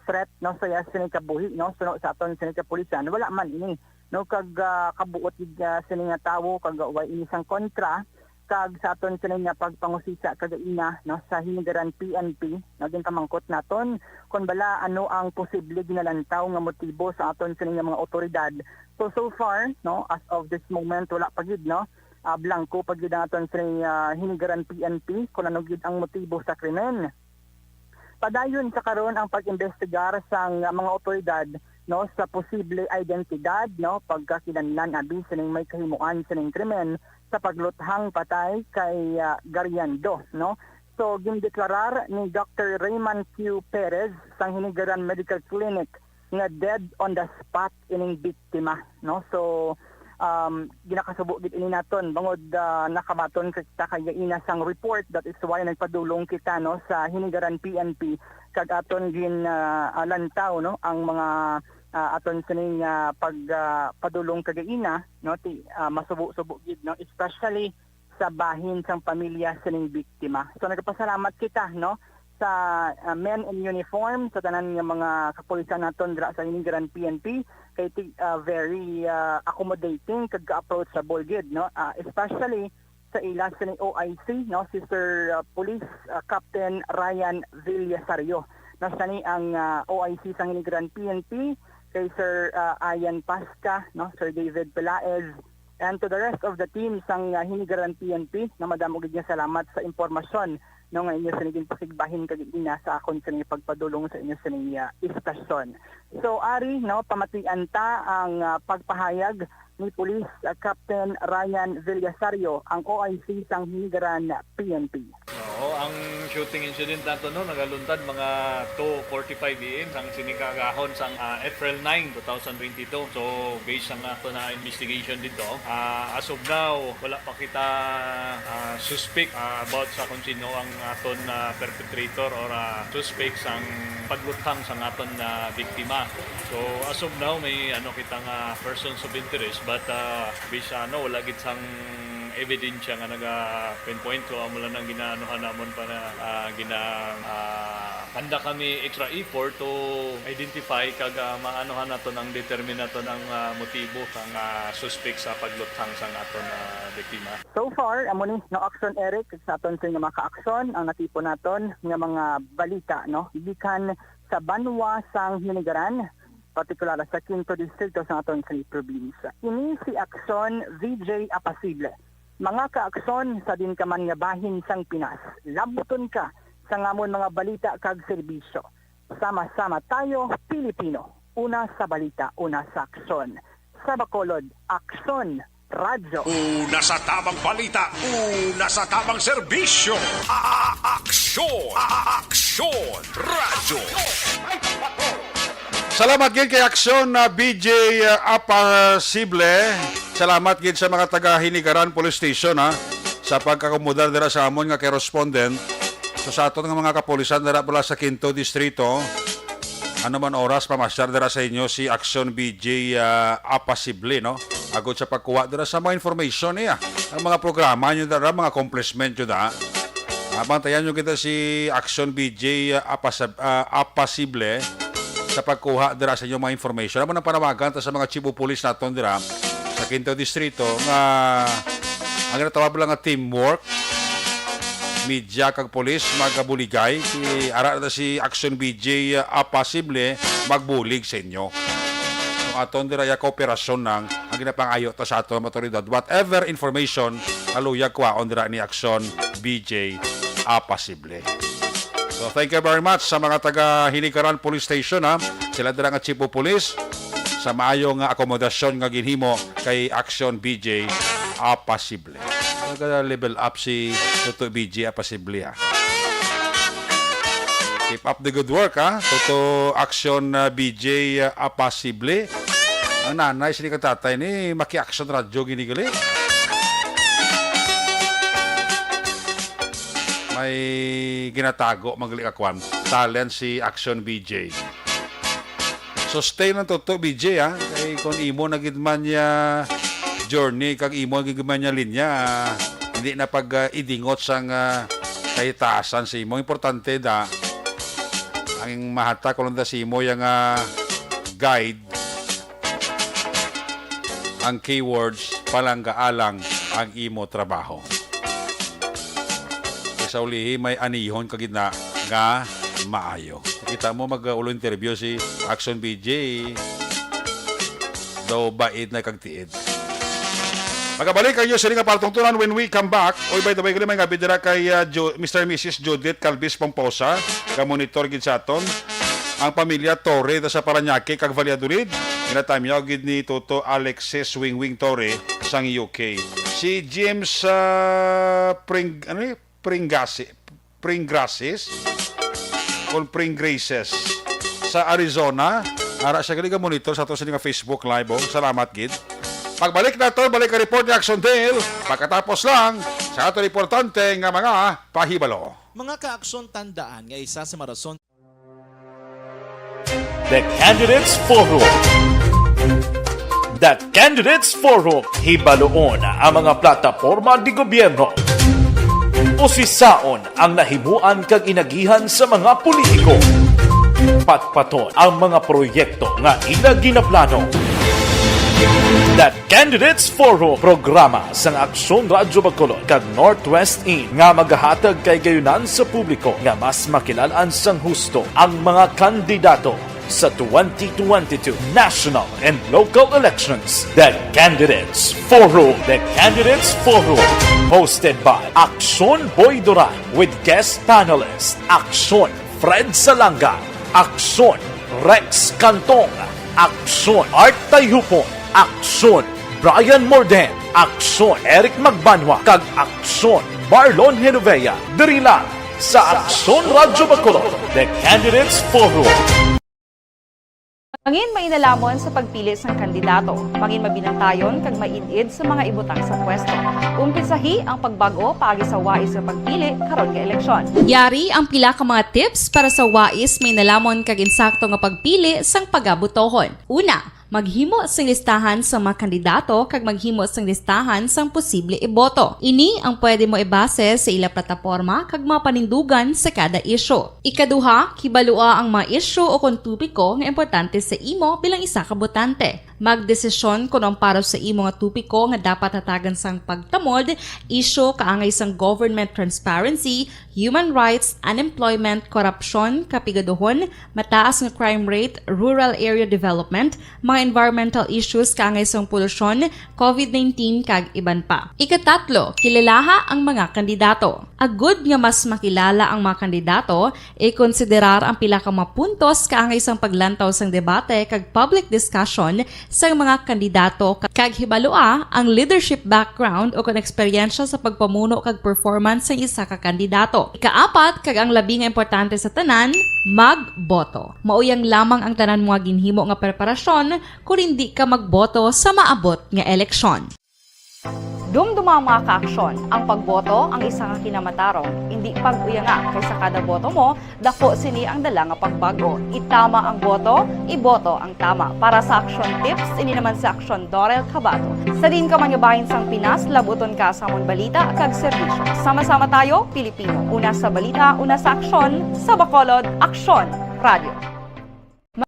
threat, no, sa iya sini kabuhi, no, suno sa aton sini kapulisan, wala man ini, no, kag, ah, kabuot gid, ah, sini nga tawo kag way ini sang kontra, kag sa aton sini nga pagpangusisa kagaina, no, sa Hinigaran P N P, no, ginpamangkot naton kon bala ano ang posible ginalantaw nga motibo sa aton sini nga mga awtoridad. So, so far, no, as of this moment, wala pa gid, no, ah, blanco pa gid ang aton sini, ah, Hinigaran P N P kung ano gid ang motibo sa krimen. Padayon sa karon ang pag-imbestigar sang mga awtoridad, no, sa posible identidad, no, pagkakinahanglan abi sining may kahimuan sining krimen sa pagluthang patay kay, ah, Gariando, no. So, gindeklarar ni Doctor Raymond Q Perez sang Hinigaran Medical Clinic nga dead on the spot ining biktima, no? So, um, ginakasubo gid ini naton bangod, ah, nakamaton kita kagaina sang report. That is why nagpadulong kita, no, sa Hinigaran P N P kag aton gin, ah, ah, lantaw, no, ang mga, ah, aton sining, ah, pag, ah, padulong kagaina, no, ti, ah, masubo-subo gid, no, especially sa bahin sang pamilya sining biktima. So, nagapasalamat kita, no, sa, ah, men in uniform, sa tanan nga mga kapulisan naton dira sa Hinigaran P N P, kay ti-, ah, very, ah, accommodating kag ka-approachable gid, no, ah, especially sa ila sining O I C, no, si Sir, ah, Police, ah, Captain Ryan Villasario. No, siya ni ang, ah, O I C sa Hinigaran P N P, kay Sir, ah, Ian Pasca, no, Sir David Pelaez, And to the rest of the team sang, ah, Hinigaran P N P, no, madamo gid nga salamat sa impormasyon, no, nga inyo sini ginpasigbahin kag ina sa akon sini pagpadulong sa inyo sini, ah, istasyon. So, ari, no, pamatian ta ang, ah, pagpahayag ni Police, ah, Captain Ryan Villasario, ang O I C sang Hinigaran P N P. Oo, ang shooting incident nato, no, nagaluntad mga two forty-five A M sang sini kaagahon sang, ah, April nine, two thousand twenty-two. So, based sa ato na investigation dito, ah, as of now, wala pa kita, ah, suspect, ah, about sa kung sino ang aton, ah, perpetrator or, ah, suspect sang pagluthang sang aton, ah, biktima. So, as of now, may ano kita nga persons of interest, but, ah, based sa ano, wala gid sang ebidensya nga naga-pinpoint, so amo lang ang ginaanuhan namon pa na, ah, gina-, ah, handa kami extra effort to identify kag, ah, maanuhan naton ang determine naton ang, ah, motibo sang, ah, suspect sa pagluthang sang aton, ah, biktima. So far, amo ni, no, Aksyon Eric, sa aton sa mga kaaksyon, ang natipon naton nga mga balita, no, gikan sa banwa sang Hinigaran, partikular sa Quinto Distrito sa aton sa probinsya. Ini si Aksyon V J Apasible. Mga kaaksyon sa din ka man nga bahin sang Pinas, labuton ka sa ngamon mga balita kag serbisyo. Sama-sama tayo, Pilipino. Una sa balita, una sa aksyon. Sa Bacolod, Aksyon Radyo. Una sa tamang balita, una sa tamang serbisyo. A-, a-, aksyon, a-, a-, aksyon radyo. Salamat gid kay Aksyon na B J, uh, Apasible. Salamat gid sa mga taga Hinigaran Police Station, ha, sa pagkakomodar dira sa amon nga correspondent. So, sa aton nga mga kapulisan dira pala sa Quinto Distrito, ano man oras, pamasyar dira sa inyo si Aksyon B J, ah, Apasible, no? Agod sa pagkuha dira sa mga information niya. Ang mga programa nyo dira, mga accomplishment nyo da. Ah, bantayan nyo kita si Aksyon B J, ah, Apasab-, ah, Apasible sa pagkuha dira sa inyong mga information. Amo nang panawagan ta sa mga chief of police naton dira sa Quinto Distrito nga ang ginatawag lang nga teamwork, media kag pulis, magabuligay. Si, ara na si Aksyon B J, ah, Apasible, magbulig sa inyo. Kung aton dira ya kooperasyon nang ang ginapangayo ta sa aton mga otoridad. Whatever information, kaluyag kwaon dira ni Aksyon B J Apasible. So, thank you very much sa mga taga Hinigaran Police Station, ha. Sila dira nga chief of police sa maayo nga akomodasyon nga ginhimo kay Aksyon B J Apasible. Nag-level up si Toto B J Apasible, ha. Keep up the good work, ha. Toto Aksyon, uh, B J, uh, Apasible. Ang nanay sini kag tatay ni makiaksyon radyo gini gali. May ginatago man gali ka kwan. Talent si Aksyon B J. So stay lang, Toto B J, ha. Kay kung imo na gid man niya journey, kag imo na gid man niya linya, ah, hindi na pag, ah, idingot sang, ah, kahitasan sa imo. Importante da, ang mahatag ko lang da sa imo yang, ah, guide, ang keywords, palangga alang ang imo trabaho. Kay sa ulihi, may anihon ka gid na nga maayo. Kita mo, mag-ulo interview si Aksyon B J. Daw bait na kag tiid. Magabalik kayo sa nga palatungtunan when we come back. Oy, by the way, gali may nga bidira kay, ah, Jo-, Mister and Missus Judith Calvis Pomposa, ka monitor gid sa aton. Ang pamilya Torre da sa Parañaque kag Valladolid, ginatamyaw gid ni Toto Alexis Wingwing Torre sang U K. Si James, ah, Pring-, ano ni? Pringasi-, Pringgrasis? Kon Pringgraces. Sa Arizona, ara siya gali ka monitor sa ato sa nga Facebook Live, oh. Salamat gid. Pagbalik naton, balik ang report ni Aksyon Dale. Pagkatapos lang sa aton importante nga mga pahibalo. Mga kaaksyon, tandaan nga isa sa mga rason The Candidates Forum. The Candidates Forum, hibaloon ang mga plataporma de gobyerno. Usisaon ang nahimuan kag inagihan sa mga politiko. Patpaton ang mga proyekto nga ila ginaplano. The Candidates Forum, programa sang Aksyon Radyo Bacolod kag Northwest In nga magahatag kahigayunan sa publiko nga mas makilal-an sang husto ang mga kandidato. Sa twenty twenty-two national and local elections, the Candidates Forum. The Candidates Forum, hosted by Aksyon Boy Duran with guest panelist Aksyon Fred Salanga, Aksyon Rex Cantong, Aksyon Art Tayhupon, Aksyon Brian Morden, Aksyon Eric Magbanwa, kag Aksyon Marlon Genovea. Diri lang sa Aksyon Radyo Bacolod, The Candidates Forum. Mangin mainalaman sa pagpili sang kandidato, mangin mabinantayon kag maid-id sa mga ibutang sa pwesto. Umpisahi ang pagbag-o paagi sa wais nga pagpili karon nga eleksyon. Yari ang pila ka mga tips para sa wais, mainalamon kag insakto nga pagpili sang pagabotohon. Una, maghimo sing listahan sa mga kandidato kag maghimo sing listahan sang posible iboto. Ini ang pwede mo ibase sa ila plataporma kag mga panindugan sa kada isyu. Ikaduha, kibalua ang mga isyu o kon topiko nga importante sa imo bilang isa ka botante. Magdesisyon kon ang para sa imo nga topiko nga dapat hatagan sang pagtamod, isyu kaangay sang government transparency, human rights, unemployment, korupsyon, kapigaduhon, mataas nga crime rate, rural area development, mga environmental issues kaangay sang polusyon, covid nineteen, kag iban pa. Ikatatlo, kilalaha ang mga kandidato. Agud nga mas makilala ang mga kandidato, ikonsiderar ang pila ka mga puntos kaangay sang paglantaw sang debate kag public discussion sang mga kandidato, kag hibalua ang leadership background o kon eksperyensya sa pagpamuno kag performance sang isa ka kandidato. Ikaapat, kag ang labi nga importante sa tanan, magboto. Mauyang lamang ang tanan mo nga ginhimo nga preparasyon kon indi ka magboto sa maabot nga eleksyon. Dumduma ang mga kaaksyon, ang pagboto ang isa ka kinamatarong, indi pag-uyanga, kay sa kada boto mo, dako sini ang dala nga pagbag-o. Itama ang boto, iboto ang tama. Para sa Aksyon Tips, ini naman si Aksyon Dorel Cabato. Sa diin ka man nga bahin sang Pinas, labuton ka sa amon balita kag serbisyo. Sama-sama tayo, Pilipino. Una sa balita, una sa aksyon, sa Bacolod, Aksyon Radio.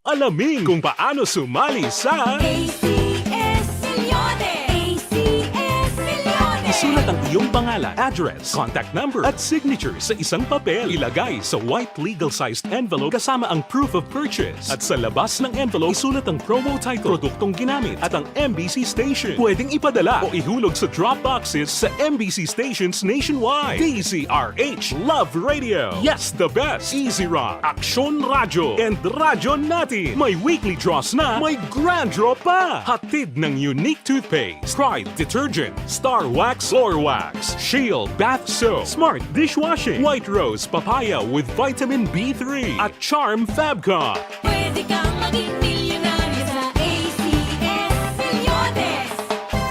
Alamin kung paano sumali sa A C S Millones. A C S Millones. Isulat ang iyong pangalan, address, contact number, at signature sa isang papel. Ilagay sa white legal-sized envelope kasama ang proof of purchase. At sa labas ng envelope, isulat ang promo title, produktong ginamit, at ang M B C station. Pwedeng ipadala o ihulog sa drop boxes sa M B C stations nationwide. D Z R H Love Radio. Yes, the best. Easy Rock, Aksyon Radyo, and Radyo Natin. May weekly draws na, may grand draw pa. Hatid ng Unique Toothpaste, Pride Detergent, Star Wax Floor Wax, Shield Bath Soap, Smart Dishwashing, White Rose Papaya with Vitamin B three, at Charm Fabcon. Pwede kang maging milyonaryo sa A C S Millones.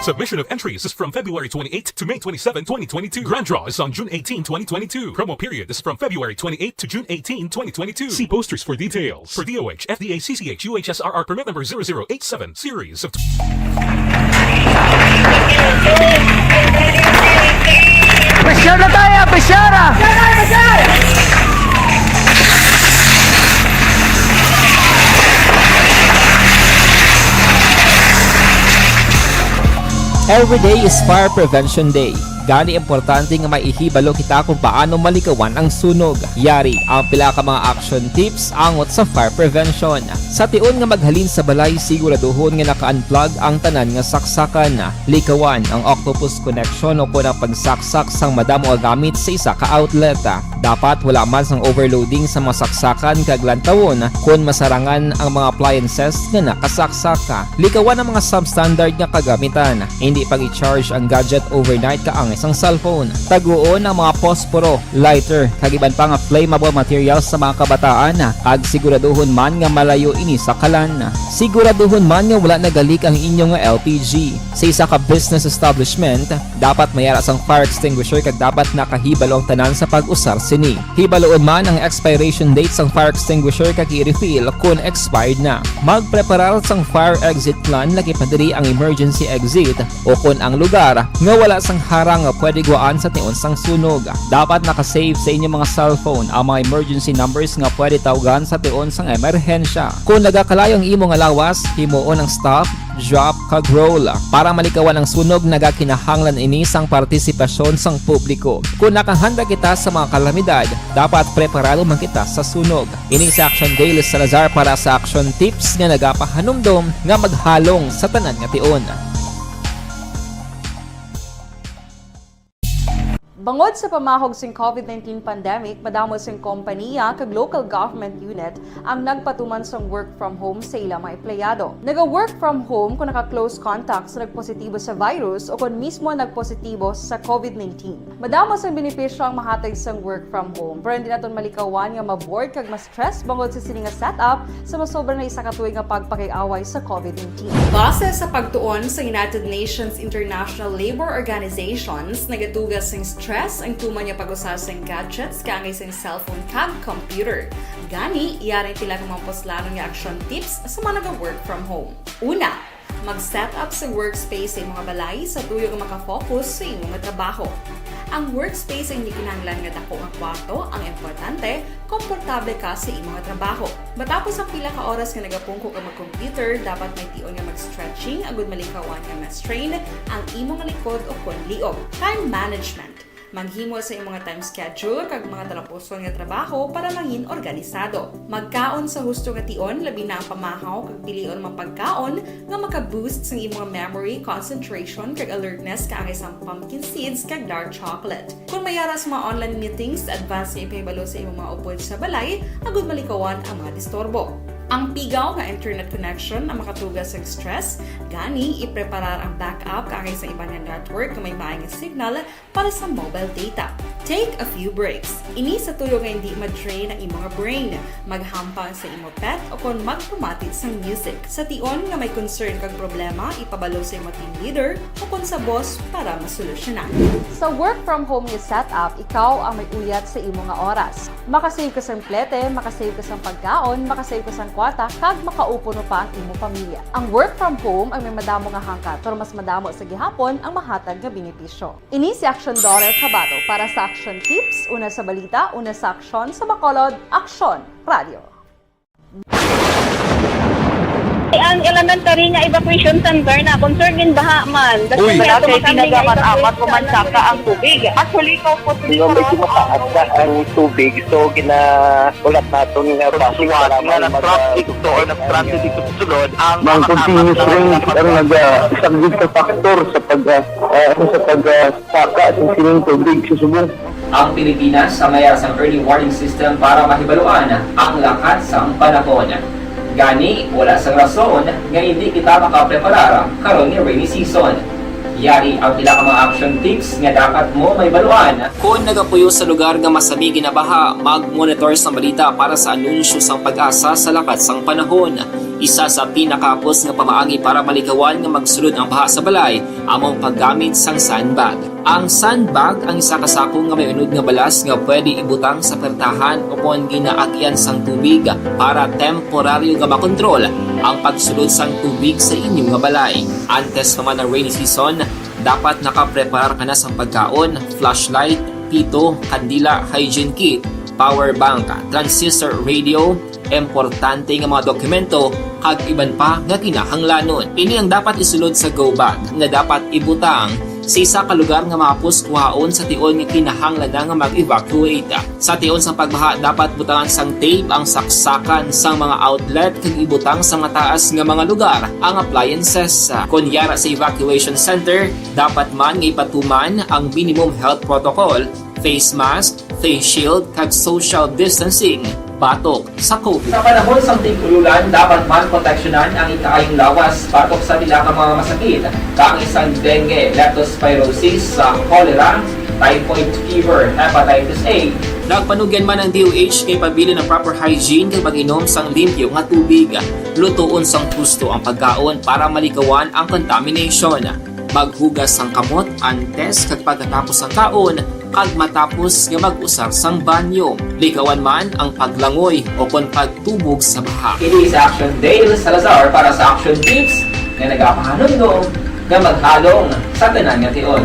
Submission of entries is from February twenty-eighth to May twenty-seven, twenty twenty-two. Grand draw is on June eighteen, twenty twenty-two. Promo period is from February twenty-eighth to June eighteen, twenty twenty-two. See posters for details. For D O H, F D A, C C H, U H S R R permit number zero zero eight seven, series of Pressure na tayo! Pressure na! Every day is Fire Prevention Day. Gani importante nga maihibalo kita kung paano malikawan ang sunog. Yari ang pila ka mga action tips angot sa fire prevention. Sa tion nga maghalin sa balay, siguraduhon nga naka-unplug ang tanan nga saksakan. Likawan ang octopus connection o kon ang pagsaksak sang madamo nga gamit sa isa ka outlet. Dapat wala man sang overloading sa mga saksakan kag lantawon kon masarangan ang mga appliances nga nakasaksak. Likawan ang mga substandard nga kagamitan. Hindi pag-i-charge ang gadget overnight kaangay sang cellphone. Taguon ang mga posporo, lighter, kag iban pa nga flammable materials sa mga kabataan, kag siguraduhon man nga malayo ini sa kalan. Siguraduhon man nga wala nagalik ang inyo nga L P G. Sa isa ka business establishment, dapat may ara sang fire extinguisher kag dapat nakahibalo ang tanan sa pag-usar sini. Hibaloon man ang expiration date sang fire extinguisher kag i-refill kon expired na. Magpreparar sang fire exit plan, lagi pa diri ang emergency exit o kon ang lugar nga wala sang harang nga pwede guwaan sa tion sang sunog. Dapat naka-save sa inyo mga cellphone ang mga emergency numbers nga pwede tawgan sa tion sang emerhensya. Kon nagakalayo ang imo nga lawas, himuon ang stop, drop, kag roll. Para malikawan ang sunog, nagakinahanglan ini sang partisipasyon sang publiko. Kon nakahanda kita sa mga kalamidad, dapat preparado man kita sa sunog. Ini si Action Dale Salazar para sa Action Tips nga nagapahanumdom nga maghalong sa tanan nga tion. Bangod sa pamahog sing covid nineteen pandemic, madamo sing kompaniya kag local government unit ang nagpatuman sang work from home sa ila mga empleyado. Naga-work from home kon naka-close contact sa nagpositibo sa virus o kon mismo nagpositibo sa covid nineteen. Madamo sang benepisyo ang mahatag sang work from home, pero hindi naton malikawan nga ma-bored kag ma-stress bangod sa sini nga setup sa masobra na isa ka tuig nga pagpakig-away sa covid nineteen. Base sa pagtuon sa United Nations International Labour Organizations, nagatuga sing stress ang tuman nga pag-usa sing gadgets kaangay sing cellphone kag computer. Gani, yari ang pila ka mga puslanon nga action tips sa mga naga-work from home. Una, mag-set up sa workspace sa imong balay sa tuyo nga makafocus sa imong trabaho. Ang workspace ang hindi kinahanglan nga dako nga kwarto, ang importante, komportable ka sa imong trabaho. Matapos ang pila ka oras nga nagapungko ka mag-computer, dapat may tion nga mag-stretching agud malikawan nga ma-strain ang imong likod o kon liog. Time management. Maghimo sa imong time schedule kag mga talapuson nga trabaho para mangin organisado. Magkaon sa husto nga tion, labi na ang pamahaw kag pilion man pagkaon nga maka-boost sang imong memory, concentration, kag alertness kaangay sang pumpkin seeds kag dark chocolate. Kon may ara sa mga online meetings, advance nga ipahibalo sa imong mga upod sa balay agud malikawan ang mga disturbo. Ang pigaw nga internet connection ang makatuga sa stress, gani ipreparar ang backup kaangay sa iban nga network nga may maayong signal para sa mobile data. Take a few breaks. Ini sa tuyo nga hindi ma-drain ang imong brain. Maghampang sa imo pet o kon magpamati sang music. Sa tion nga may concern kag problema, ipabalo sa imo team leader o kon sa boss para masolusyonan. Sa work from home nga setup, ikaw ang may uyat sa imo nga oras. Makasave ka sang plete, makasave ka sang pagkaon, makasave ka sang kwarta, kag makaupo pa ang imo pamilya. Ang work from home ang may madamo nga hangkat, pero mas madamo sa gihapon ang mahatag nga benepisyo. Ini si Action Daughter Kabato para sa Action Tips, una sa balita, una sa aksyon, sa Bacolod, Aksyon Radio. Ang elementary nga evacuation center na concern gid baha man. Uy. Wala kay ginagamit-amat ko man saka ang tubig. Actually, ikaw po, Di ba, medyo mataas na ang tubig, so ginahulat naton nga traffic para nga mag- traffic to or traffic to sulod ang mga continuous rain ang naga-, isang big factor sa pag, ah, ah, sa pag, ah, saka sa sining tubig sa subong. Ang Pilipinas ang may sang early warning system para mahibaluan ang lakat sang panahon. Gani, wala sang rason nga hindi kita makapreparar karon nga rainy season. Yari ang pila ka mga action tips nga dapat mo mahibaluan. Kon nagapuyo sa lugar nga masami ginabaha, mag-monitor sa balita para sa anunsyo sang PAGASA sa lakat sang panahon. Isa sa pinakahapos nga pamaagi para malikawan nga magsulod ang baha sa balay amo ang paggamit sang sandbag. Ang sandbag ang isa ka sako nga may unod nga balas nga pwede ibutang sa pertahan o kon ginaagyan sang tubig para temporaryo nga makontrol ang pagsulod sang tubig sa inyo nga balay. Antes pa man ang rainy season, dapat nakapreparar ka na sang pagkaon, flashlight, pito, kandila, hygiene kit, power bank, transistor radio, importante nga mga dokumento, kag iban pa nga kinahanglanon. Ini ang dapat isulod sa go bag nga dapat ibutang sa isa ka lugar nga mahapos kuhaon sa tion nga kinahanglan na nga mag-evacuate. Sa tion sang pagbaha, dapat butangan sang tape ang saksakan sang mga outlet kag ibutang sa mataas nga mga lugar ang appliances. Kon yara sa evacuation center, dapat man nga ipatuman ang minimum health protocol, face mask, face shield, kag social distancing batok sa covid. Sa panahon sang tig-ululan, dapat man proteksyonan ang ikaayong lawas batok sa pila ka mga masakit, kaangay sang dengue, leptospirosis, sa cholera, typhoid fever, hepatitis A. Nagpanugyan man ang D O H nga ipabilin ang proper hygiene kag pag-inom sang limpyo nga tubig. Lutoon sang husto ang pagkaon para malikawan ang contamination. Maghugas sang kamot antes kag pagkatapos sang kaon, kag matapos nga mag-usar sang banyo. Likawan man ang paglangoy o kon pagtubog sa baha. Ini si Action Dale Salazar para sa Action Tips nga nagapahanumdom nga maghalong sa tanan nga tion.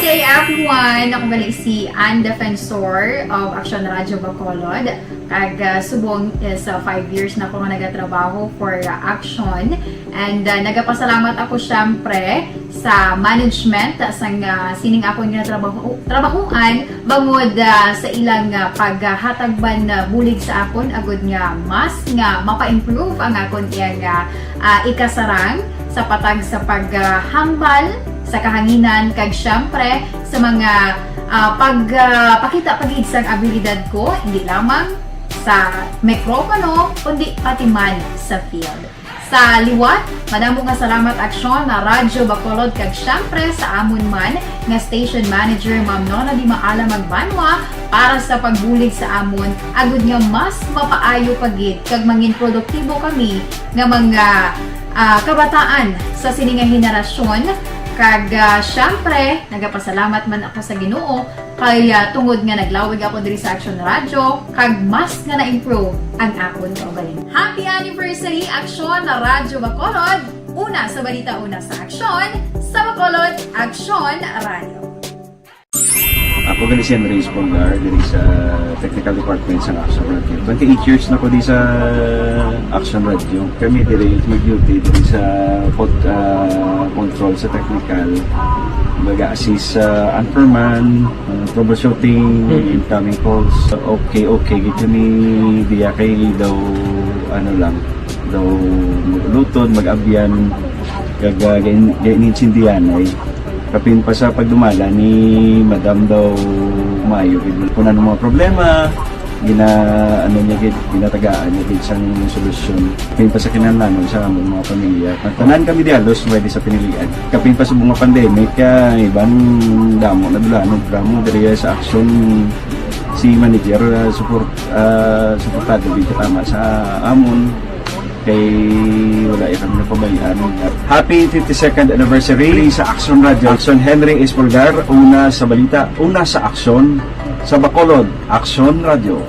Today, Ako man, ako gali si Ann Defensor of Action Radio Bacolod. Kag, ah, subong is, ah, five years na ako nga nagatrabaho for, ah, Action. And, ah, nagapasalamat ako, syempre, sa management, ah, sang, ah, sining akon nga trabaho, trabahoan, bangod, ah, sa ilang, ah, paghatag man, ah, bulig sa akon, agud nga mas nga mapa-improve ang akon iyang, ah, ah, ikasarang sa patag sa paghambal sa kahanginan, kag syempre sa mga, ah, pag, ah, pakita pa gid sang abilidad ko, hindi lamang sa mikropono, kundi pati man sa field. Sa liwat, madamo nga salamat, Aksyon, na Radyo Bacolod, kag syempre sa amon man nga station manager, Ma'am Nona Di Maala Magbanwa, para sa pagbulig sa amon, agud nga mas mapaayo pa gid kag mangin produktibo kami nga mga, ah, kabataan sa sini nga henerasyon. Kag, ah, syempre, nagapasalamat man ako sa Ginoo kay, ah, tungod nga naglawig ako diri sa Action Radio, kag mas nga na-improve ang akon kaugalingon. Happy anniversary, Action Radyo Bacolod! Una sa balita, una sa aksyon, sa Bacolod, Action Radio. Ako gali si Henry Espolgar, diri sa Technical Department sa Action Radio. Twenty-eight years na ko di sa Action Radio. Kami diri mag-duty diri sa pod-, ah, control sa technical. Mag-assist sa anchorman, ah, troubleshooting, Mm. incoming calls. Okay, okay, gid kami diya kay daw, ano lang, daw mag-ulutod, mag-abyan, kag, ah, gain-, gain-, insindihan ay. Kapin pa sa pagdumala ni Madam daw maayo gid. Kung ano mga problema, gina, ano niya gid, ginatagaan niya gid sang solusyon. Kapin pa sa kinahanglanon sa among mga pamilya. Ang tanan kami di halos pwede sa pinilian. Kapin pa sa mga pandemic, kaya iban damo na dulanog, damo diri sa aksyon si manager, ah, support, ah, suportado gid katama sa amon. Kay wala ya kami napabayaan. Happy fifty-second anniversary sa Action Radio. Action Henry Espolgar, una sa balita, una sa aksyon, sa Bacolod, Action Radio.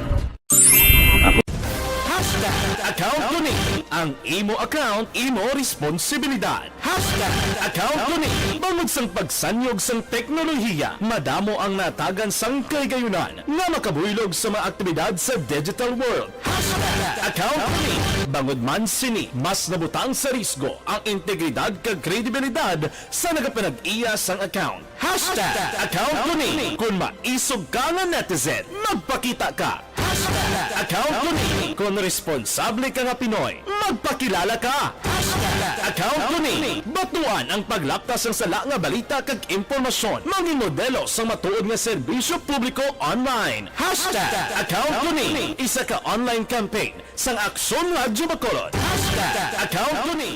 Hashtag account ko ni. Ang imo account, imo responsibilidad. Hashtag account ko ni. Bangod sang pagsanyog sang teknolohiya, madamo ang natagan sang kahigayunan nga makabuylog sa mga aktibidad sa digital world. Hashtag account ko ni. Bangod man sini, mas nabutang sa risgo ang integridad kag kredibilidad sa nagapanag-iya sang account. Hashtag account ko ni. Kon maisog ka nga netizen, magpakita ka. Hashtag account ko ni. Kon responsable ka nga Pinoy, magpakilala ka. Hashtag account ko ni. Batuan ang paglapta sang sala nga balita kag impormasyon. Mangin modelo sang matuod nga serbisyo publiko online. Hashtag account ko ni. Isa ka online campaign sang Aksyon Radyo Bacolod. Hashtag account ko ni.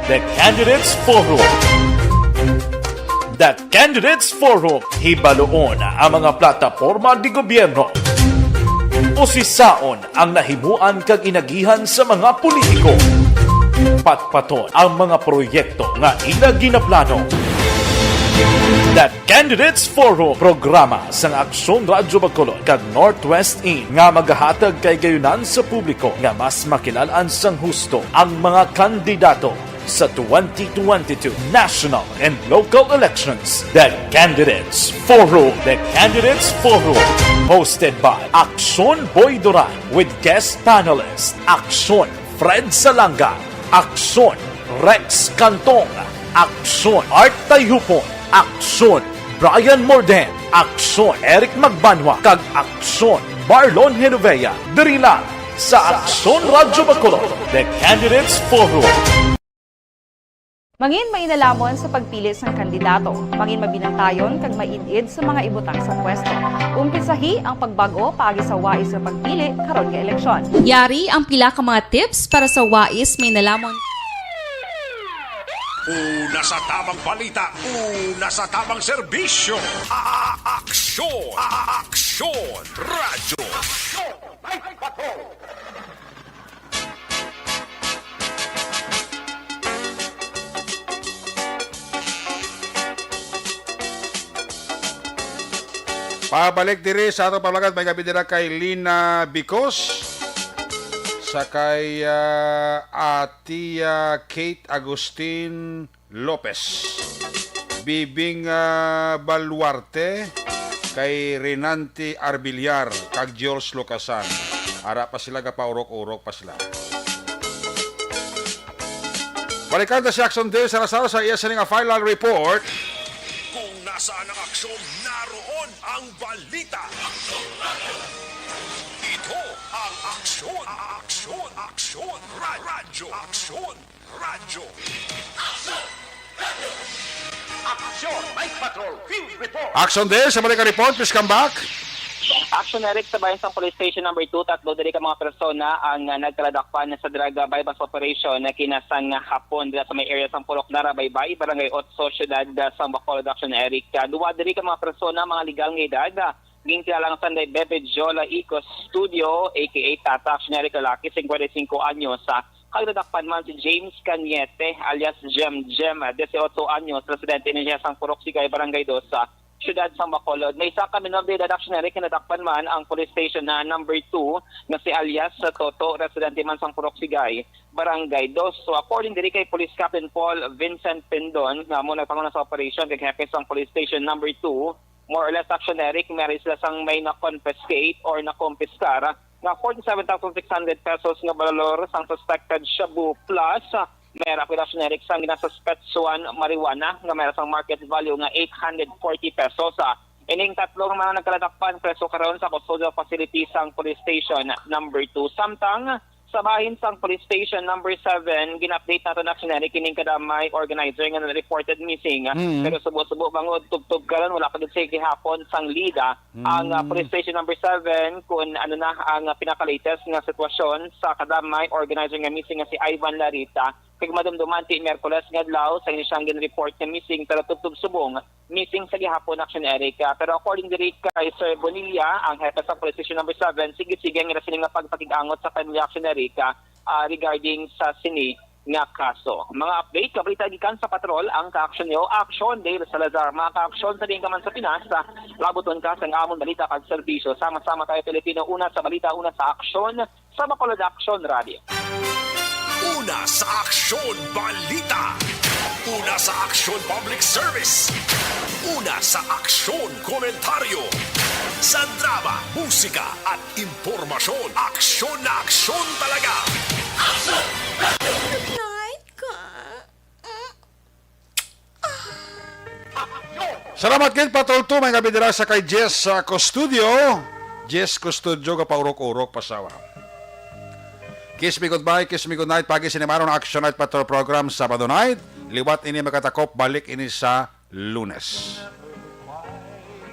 The Candidates Forum. The Candidates Forum, hibaluon ang mga plataporma di gobyerno. Usisaon ang nahimuan kag inagihan sa mga politiko. Patpaton ang mga proyekto nga ila ginaplano. The Candidates Forum, programa sang Aksyon Radyo Bacolod kag Northwest Inn nga magahatag kahigayonan sa publiko nga mas makilalan sang husto ang mga kandidato sa twenty twenty-two national and local elections. The Candidates Forum. The Candidates Forum. Hosted by Aksyon Boy Duran with guest panelist Aksyon Fred Salanga, Aksyon Rex Cantong, Aksyon Art Tayhupon, Aksyon Brian Morden, Aksyon Eric Magbanwa, kag Aksyon Marlon Genovea. Diri lang sa Aksyon Radyo Bacolod, The Candidates Forum. Mangin mainalamo sa pagpili sang kandidato. Mangin mabinantayon kag maid-id sa mga ibutang sa pwesto. Umpisahi ang pagbag-o paagi sa wais nga pagpili karon nga eleksyon. Yari ang pila ka mga tips para sa wais mainalamo. Una sa tamang balita, una sa tamang serbisyo. A-, a-, aksyon, a-, a-, aksyon, radyo. Aksyon, may patrol. Pabalik diri sa atong pamagad, may gabi dira kay Lina Bicos, sa kay, ah, Atia Kate Agustin Lopez, Bibing, ah, Baluarte, kay Renante Arbillar, kag Jules Lucasan. Ara pa sila, gapaurok-urok pa sila. Balikan ta si Aksyon Dale Salazar sa iya sini nga final report. Kung nasaan ang aksyon, naroon ang balita. Ito ang Aksyon, Aksyon, Aksyon, Ra-, Radyo, Aksyon, Radyo. Aksyon, Mike Patrol, Field Report. Aksyon Dale, sa balik nga report, please come back. Action, Eric, sa bayan sang Police Station Number Two, tatlo diri ka mga persona ang, ah, nagkaladakpan sa drug, ah, buy-bust operation na kinasang, ah, hapon dira sa may area sang Purok Narabaybay, Barangay Otso, Siyudad, ah, sang Bacolod. Action, Eric, ah, duwa diri ka mga persona, mga legal nga edad, ah, ginkilala sang Bebe Jola Icos Studio, A K A Tata. Action, Eric, lalaki, singkwenta y singko anyos, ah, kag nadakpan man si James Cañete alias Jem Jem, ah, dieciocho anyos, residente ni siya sang Purok Sigay, Barangay Dos, ah, siyudad sang Bacolod. May isa ka minor de edad, Action Eric, nga nadakpan man ang police station na number two nga si alias Toto, residente man sang Purok Sigay, Barangay Dos. So, according diri kay Police Captain Paul Vincent Pindon, nga amo nagpanguna sa operation kag hepe sang police station number two, more or less, Action Eric, meron sila sang may na-confiscate or nakumpiskar nga forty-seven thousand six hundred pesos nga balor sang suspected shabu, plus may ra, Action Eric, sang ginasuspetsuhan marijuana nga may ra sang market value nga eight hundred forty pesos. Ah, ining tatlo nga mga nagkaladakpan preso karon sa custodial facility sang Police Station Number Two. Samtang sa bahin sang Police Station Number Seven, gin-update nato na, Action Eric, kining kadamay organizer nga reported missing. Mm. Pero subo-subo bangod tubtob karon, wala pa gid siya gihapon sang lead, ah, ang, ah, Mm. Police Station Number Seven, kung ano na ang, ah, pinaka-latest nga sitwasyon sa kadamay organizer nga missing nga si Ivan Larita. Kag madumduman ti Miyerkules nga adlaw sa inyo siyang gin-report nga missing, pero tubtob subong missing sa gihapon, Action Eric. Ah, pero according diri kay Sir Bonilla, ang hepe sa Police Station Number Seven, sige-sige ang ila sini nga pagpakig-angot sa pamilya, Action Eric, ah, ah, regarding sa sini nga kaso. Mga update, kabalita gikan sa patrol, ang ka-action niyo, Action Dale Salazar. Mga ka-action, sa diin ka man sa Pinas, ah, labuton ka sa amon balita kag serbisyo. Sama-sama tayo, Pilipino, una sa balita, una sa aksyon, sa Bacolod Action Radio. Una sa aksyon, balita. Una sa aksyon, public service. Una sa aksyon, komentaryo. Sa drama, musika, at impormasyon, aksyon na aksyon talaga. Night ka. Salamat gid, Patrol Two. May gabi dira sa kay Jess, ah, Custodio. Jess Custodio, gapaurok-urok, pasawa. Kiss me goodbye, kiss me goodnight. Pagi sini maron ang Action Night Patrol Program, Sabado night. Liwat ini makatakop, balik ini sa Lunes.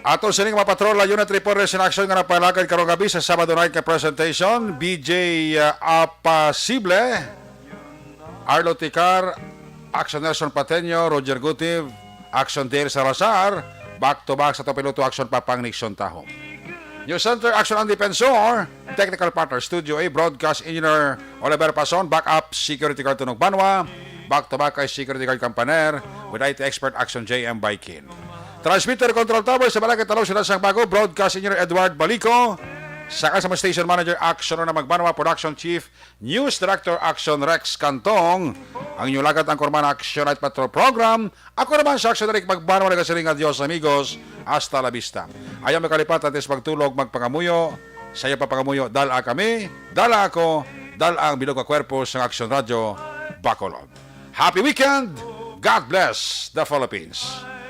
Ato sini nga mga patrol, unit reporters in action nga napalagad karong gabi sa Sabado night nga presentation, B J, ah, Apasible, Arlo Ticar, Action Nelson Pateño, Roger Gutiv, Action Dale Salazar, back to back sa Topiloto Action Papang Nixon Taho. News Center, Action Andy Pensor, Technical Partner, Studio A, Broadcast Engineer Oliver Pason, Backup Security Guard Tunog Banwa, back to back kay Security Guard Campaner, With I T expert Action J M Baikin. Transmitter Control Tower sa Barangay Talong, Siyudad sang Bago, Broadcast Engineer Edward Balico. Sa kasama Station Manager Action na Magbanwa, Production Chief, News Director Action Rex Cantong. Ang inyong lagad ang Kurman Action Night Patrol Program. Ako naman sa Action Eric Magbanwa, nagasiling nga Dios amigos, hasta la vista. Ayaw makalipat, antes magtulog, magpangamuyo. Sa iyo pa pangamuyo, dala kami, dala ako, dala ang bilog nga kwerpo sa Action Radio Bacolod. Happy weekend! God bless the Philippines!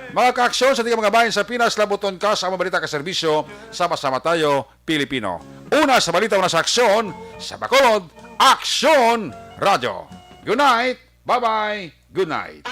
Mga kaaksyon sa tingin mga bayan sa Pinas, labuton ka sa mga balita ka serbisyo. Sama-sama tayo, Pilipino. Una sa balita, una sa aksyon, sa Bacolod, Aksyon Radio. Good night! Bye-bye! Good night!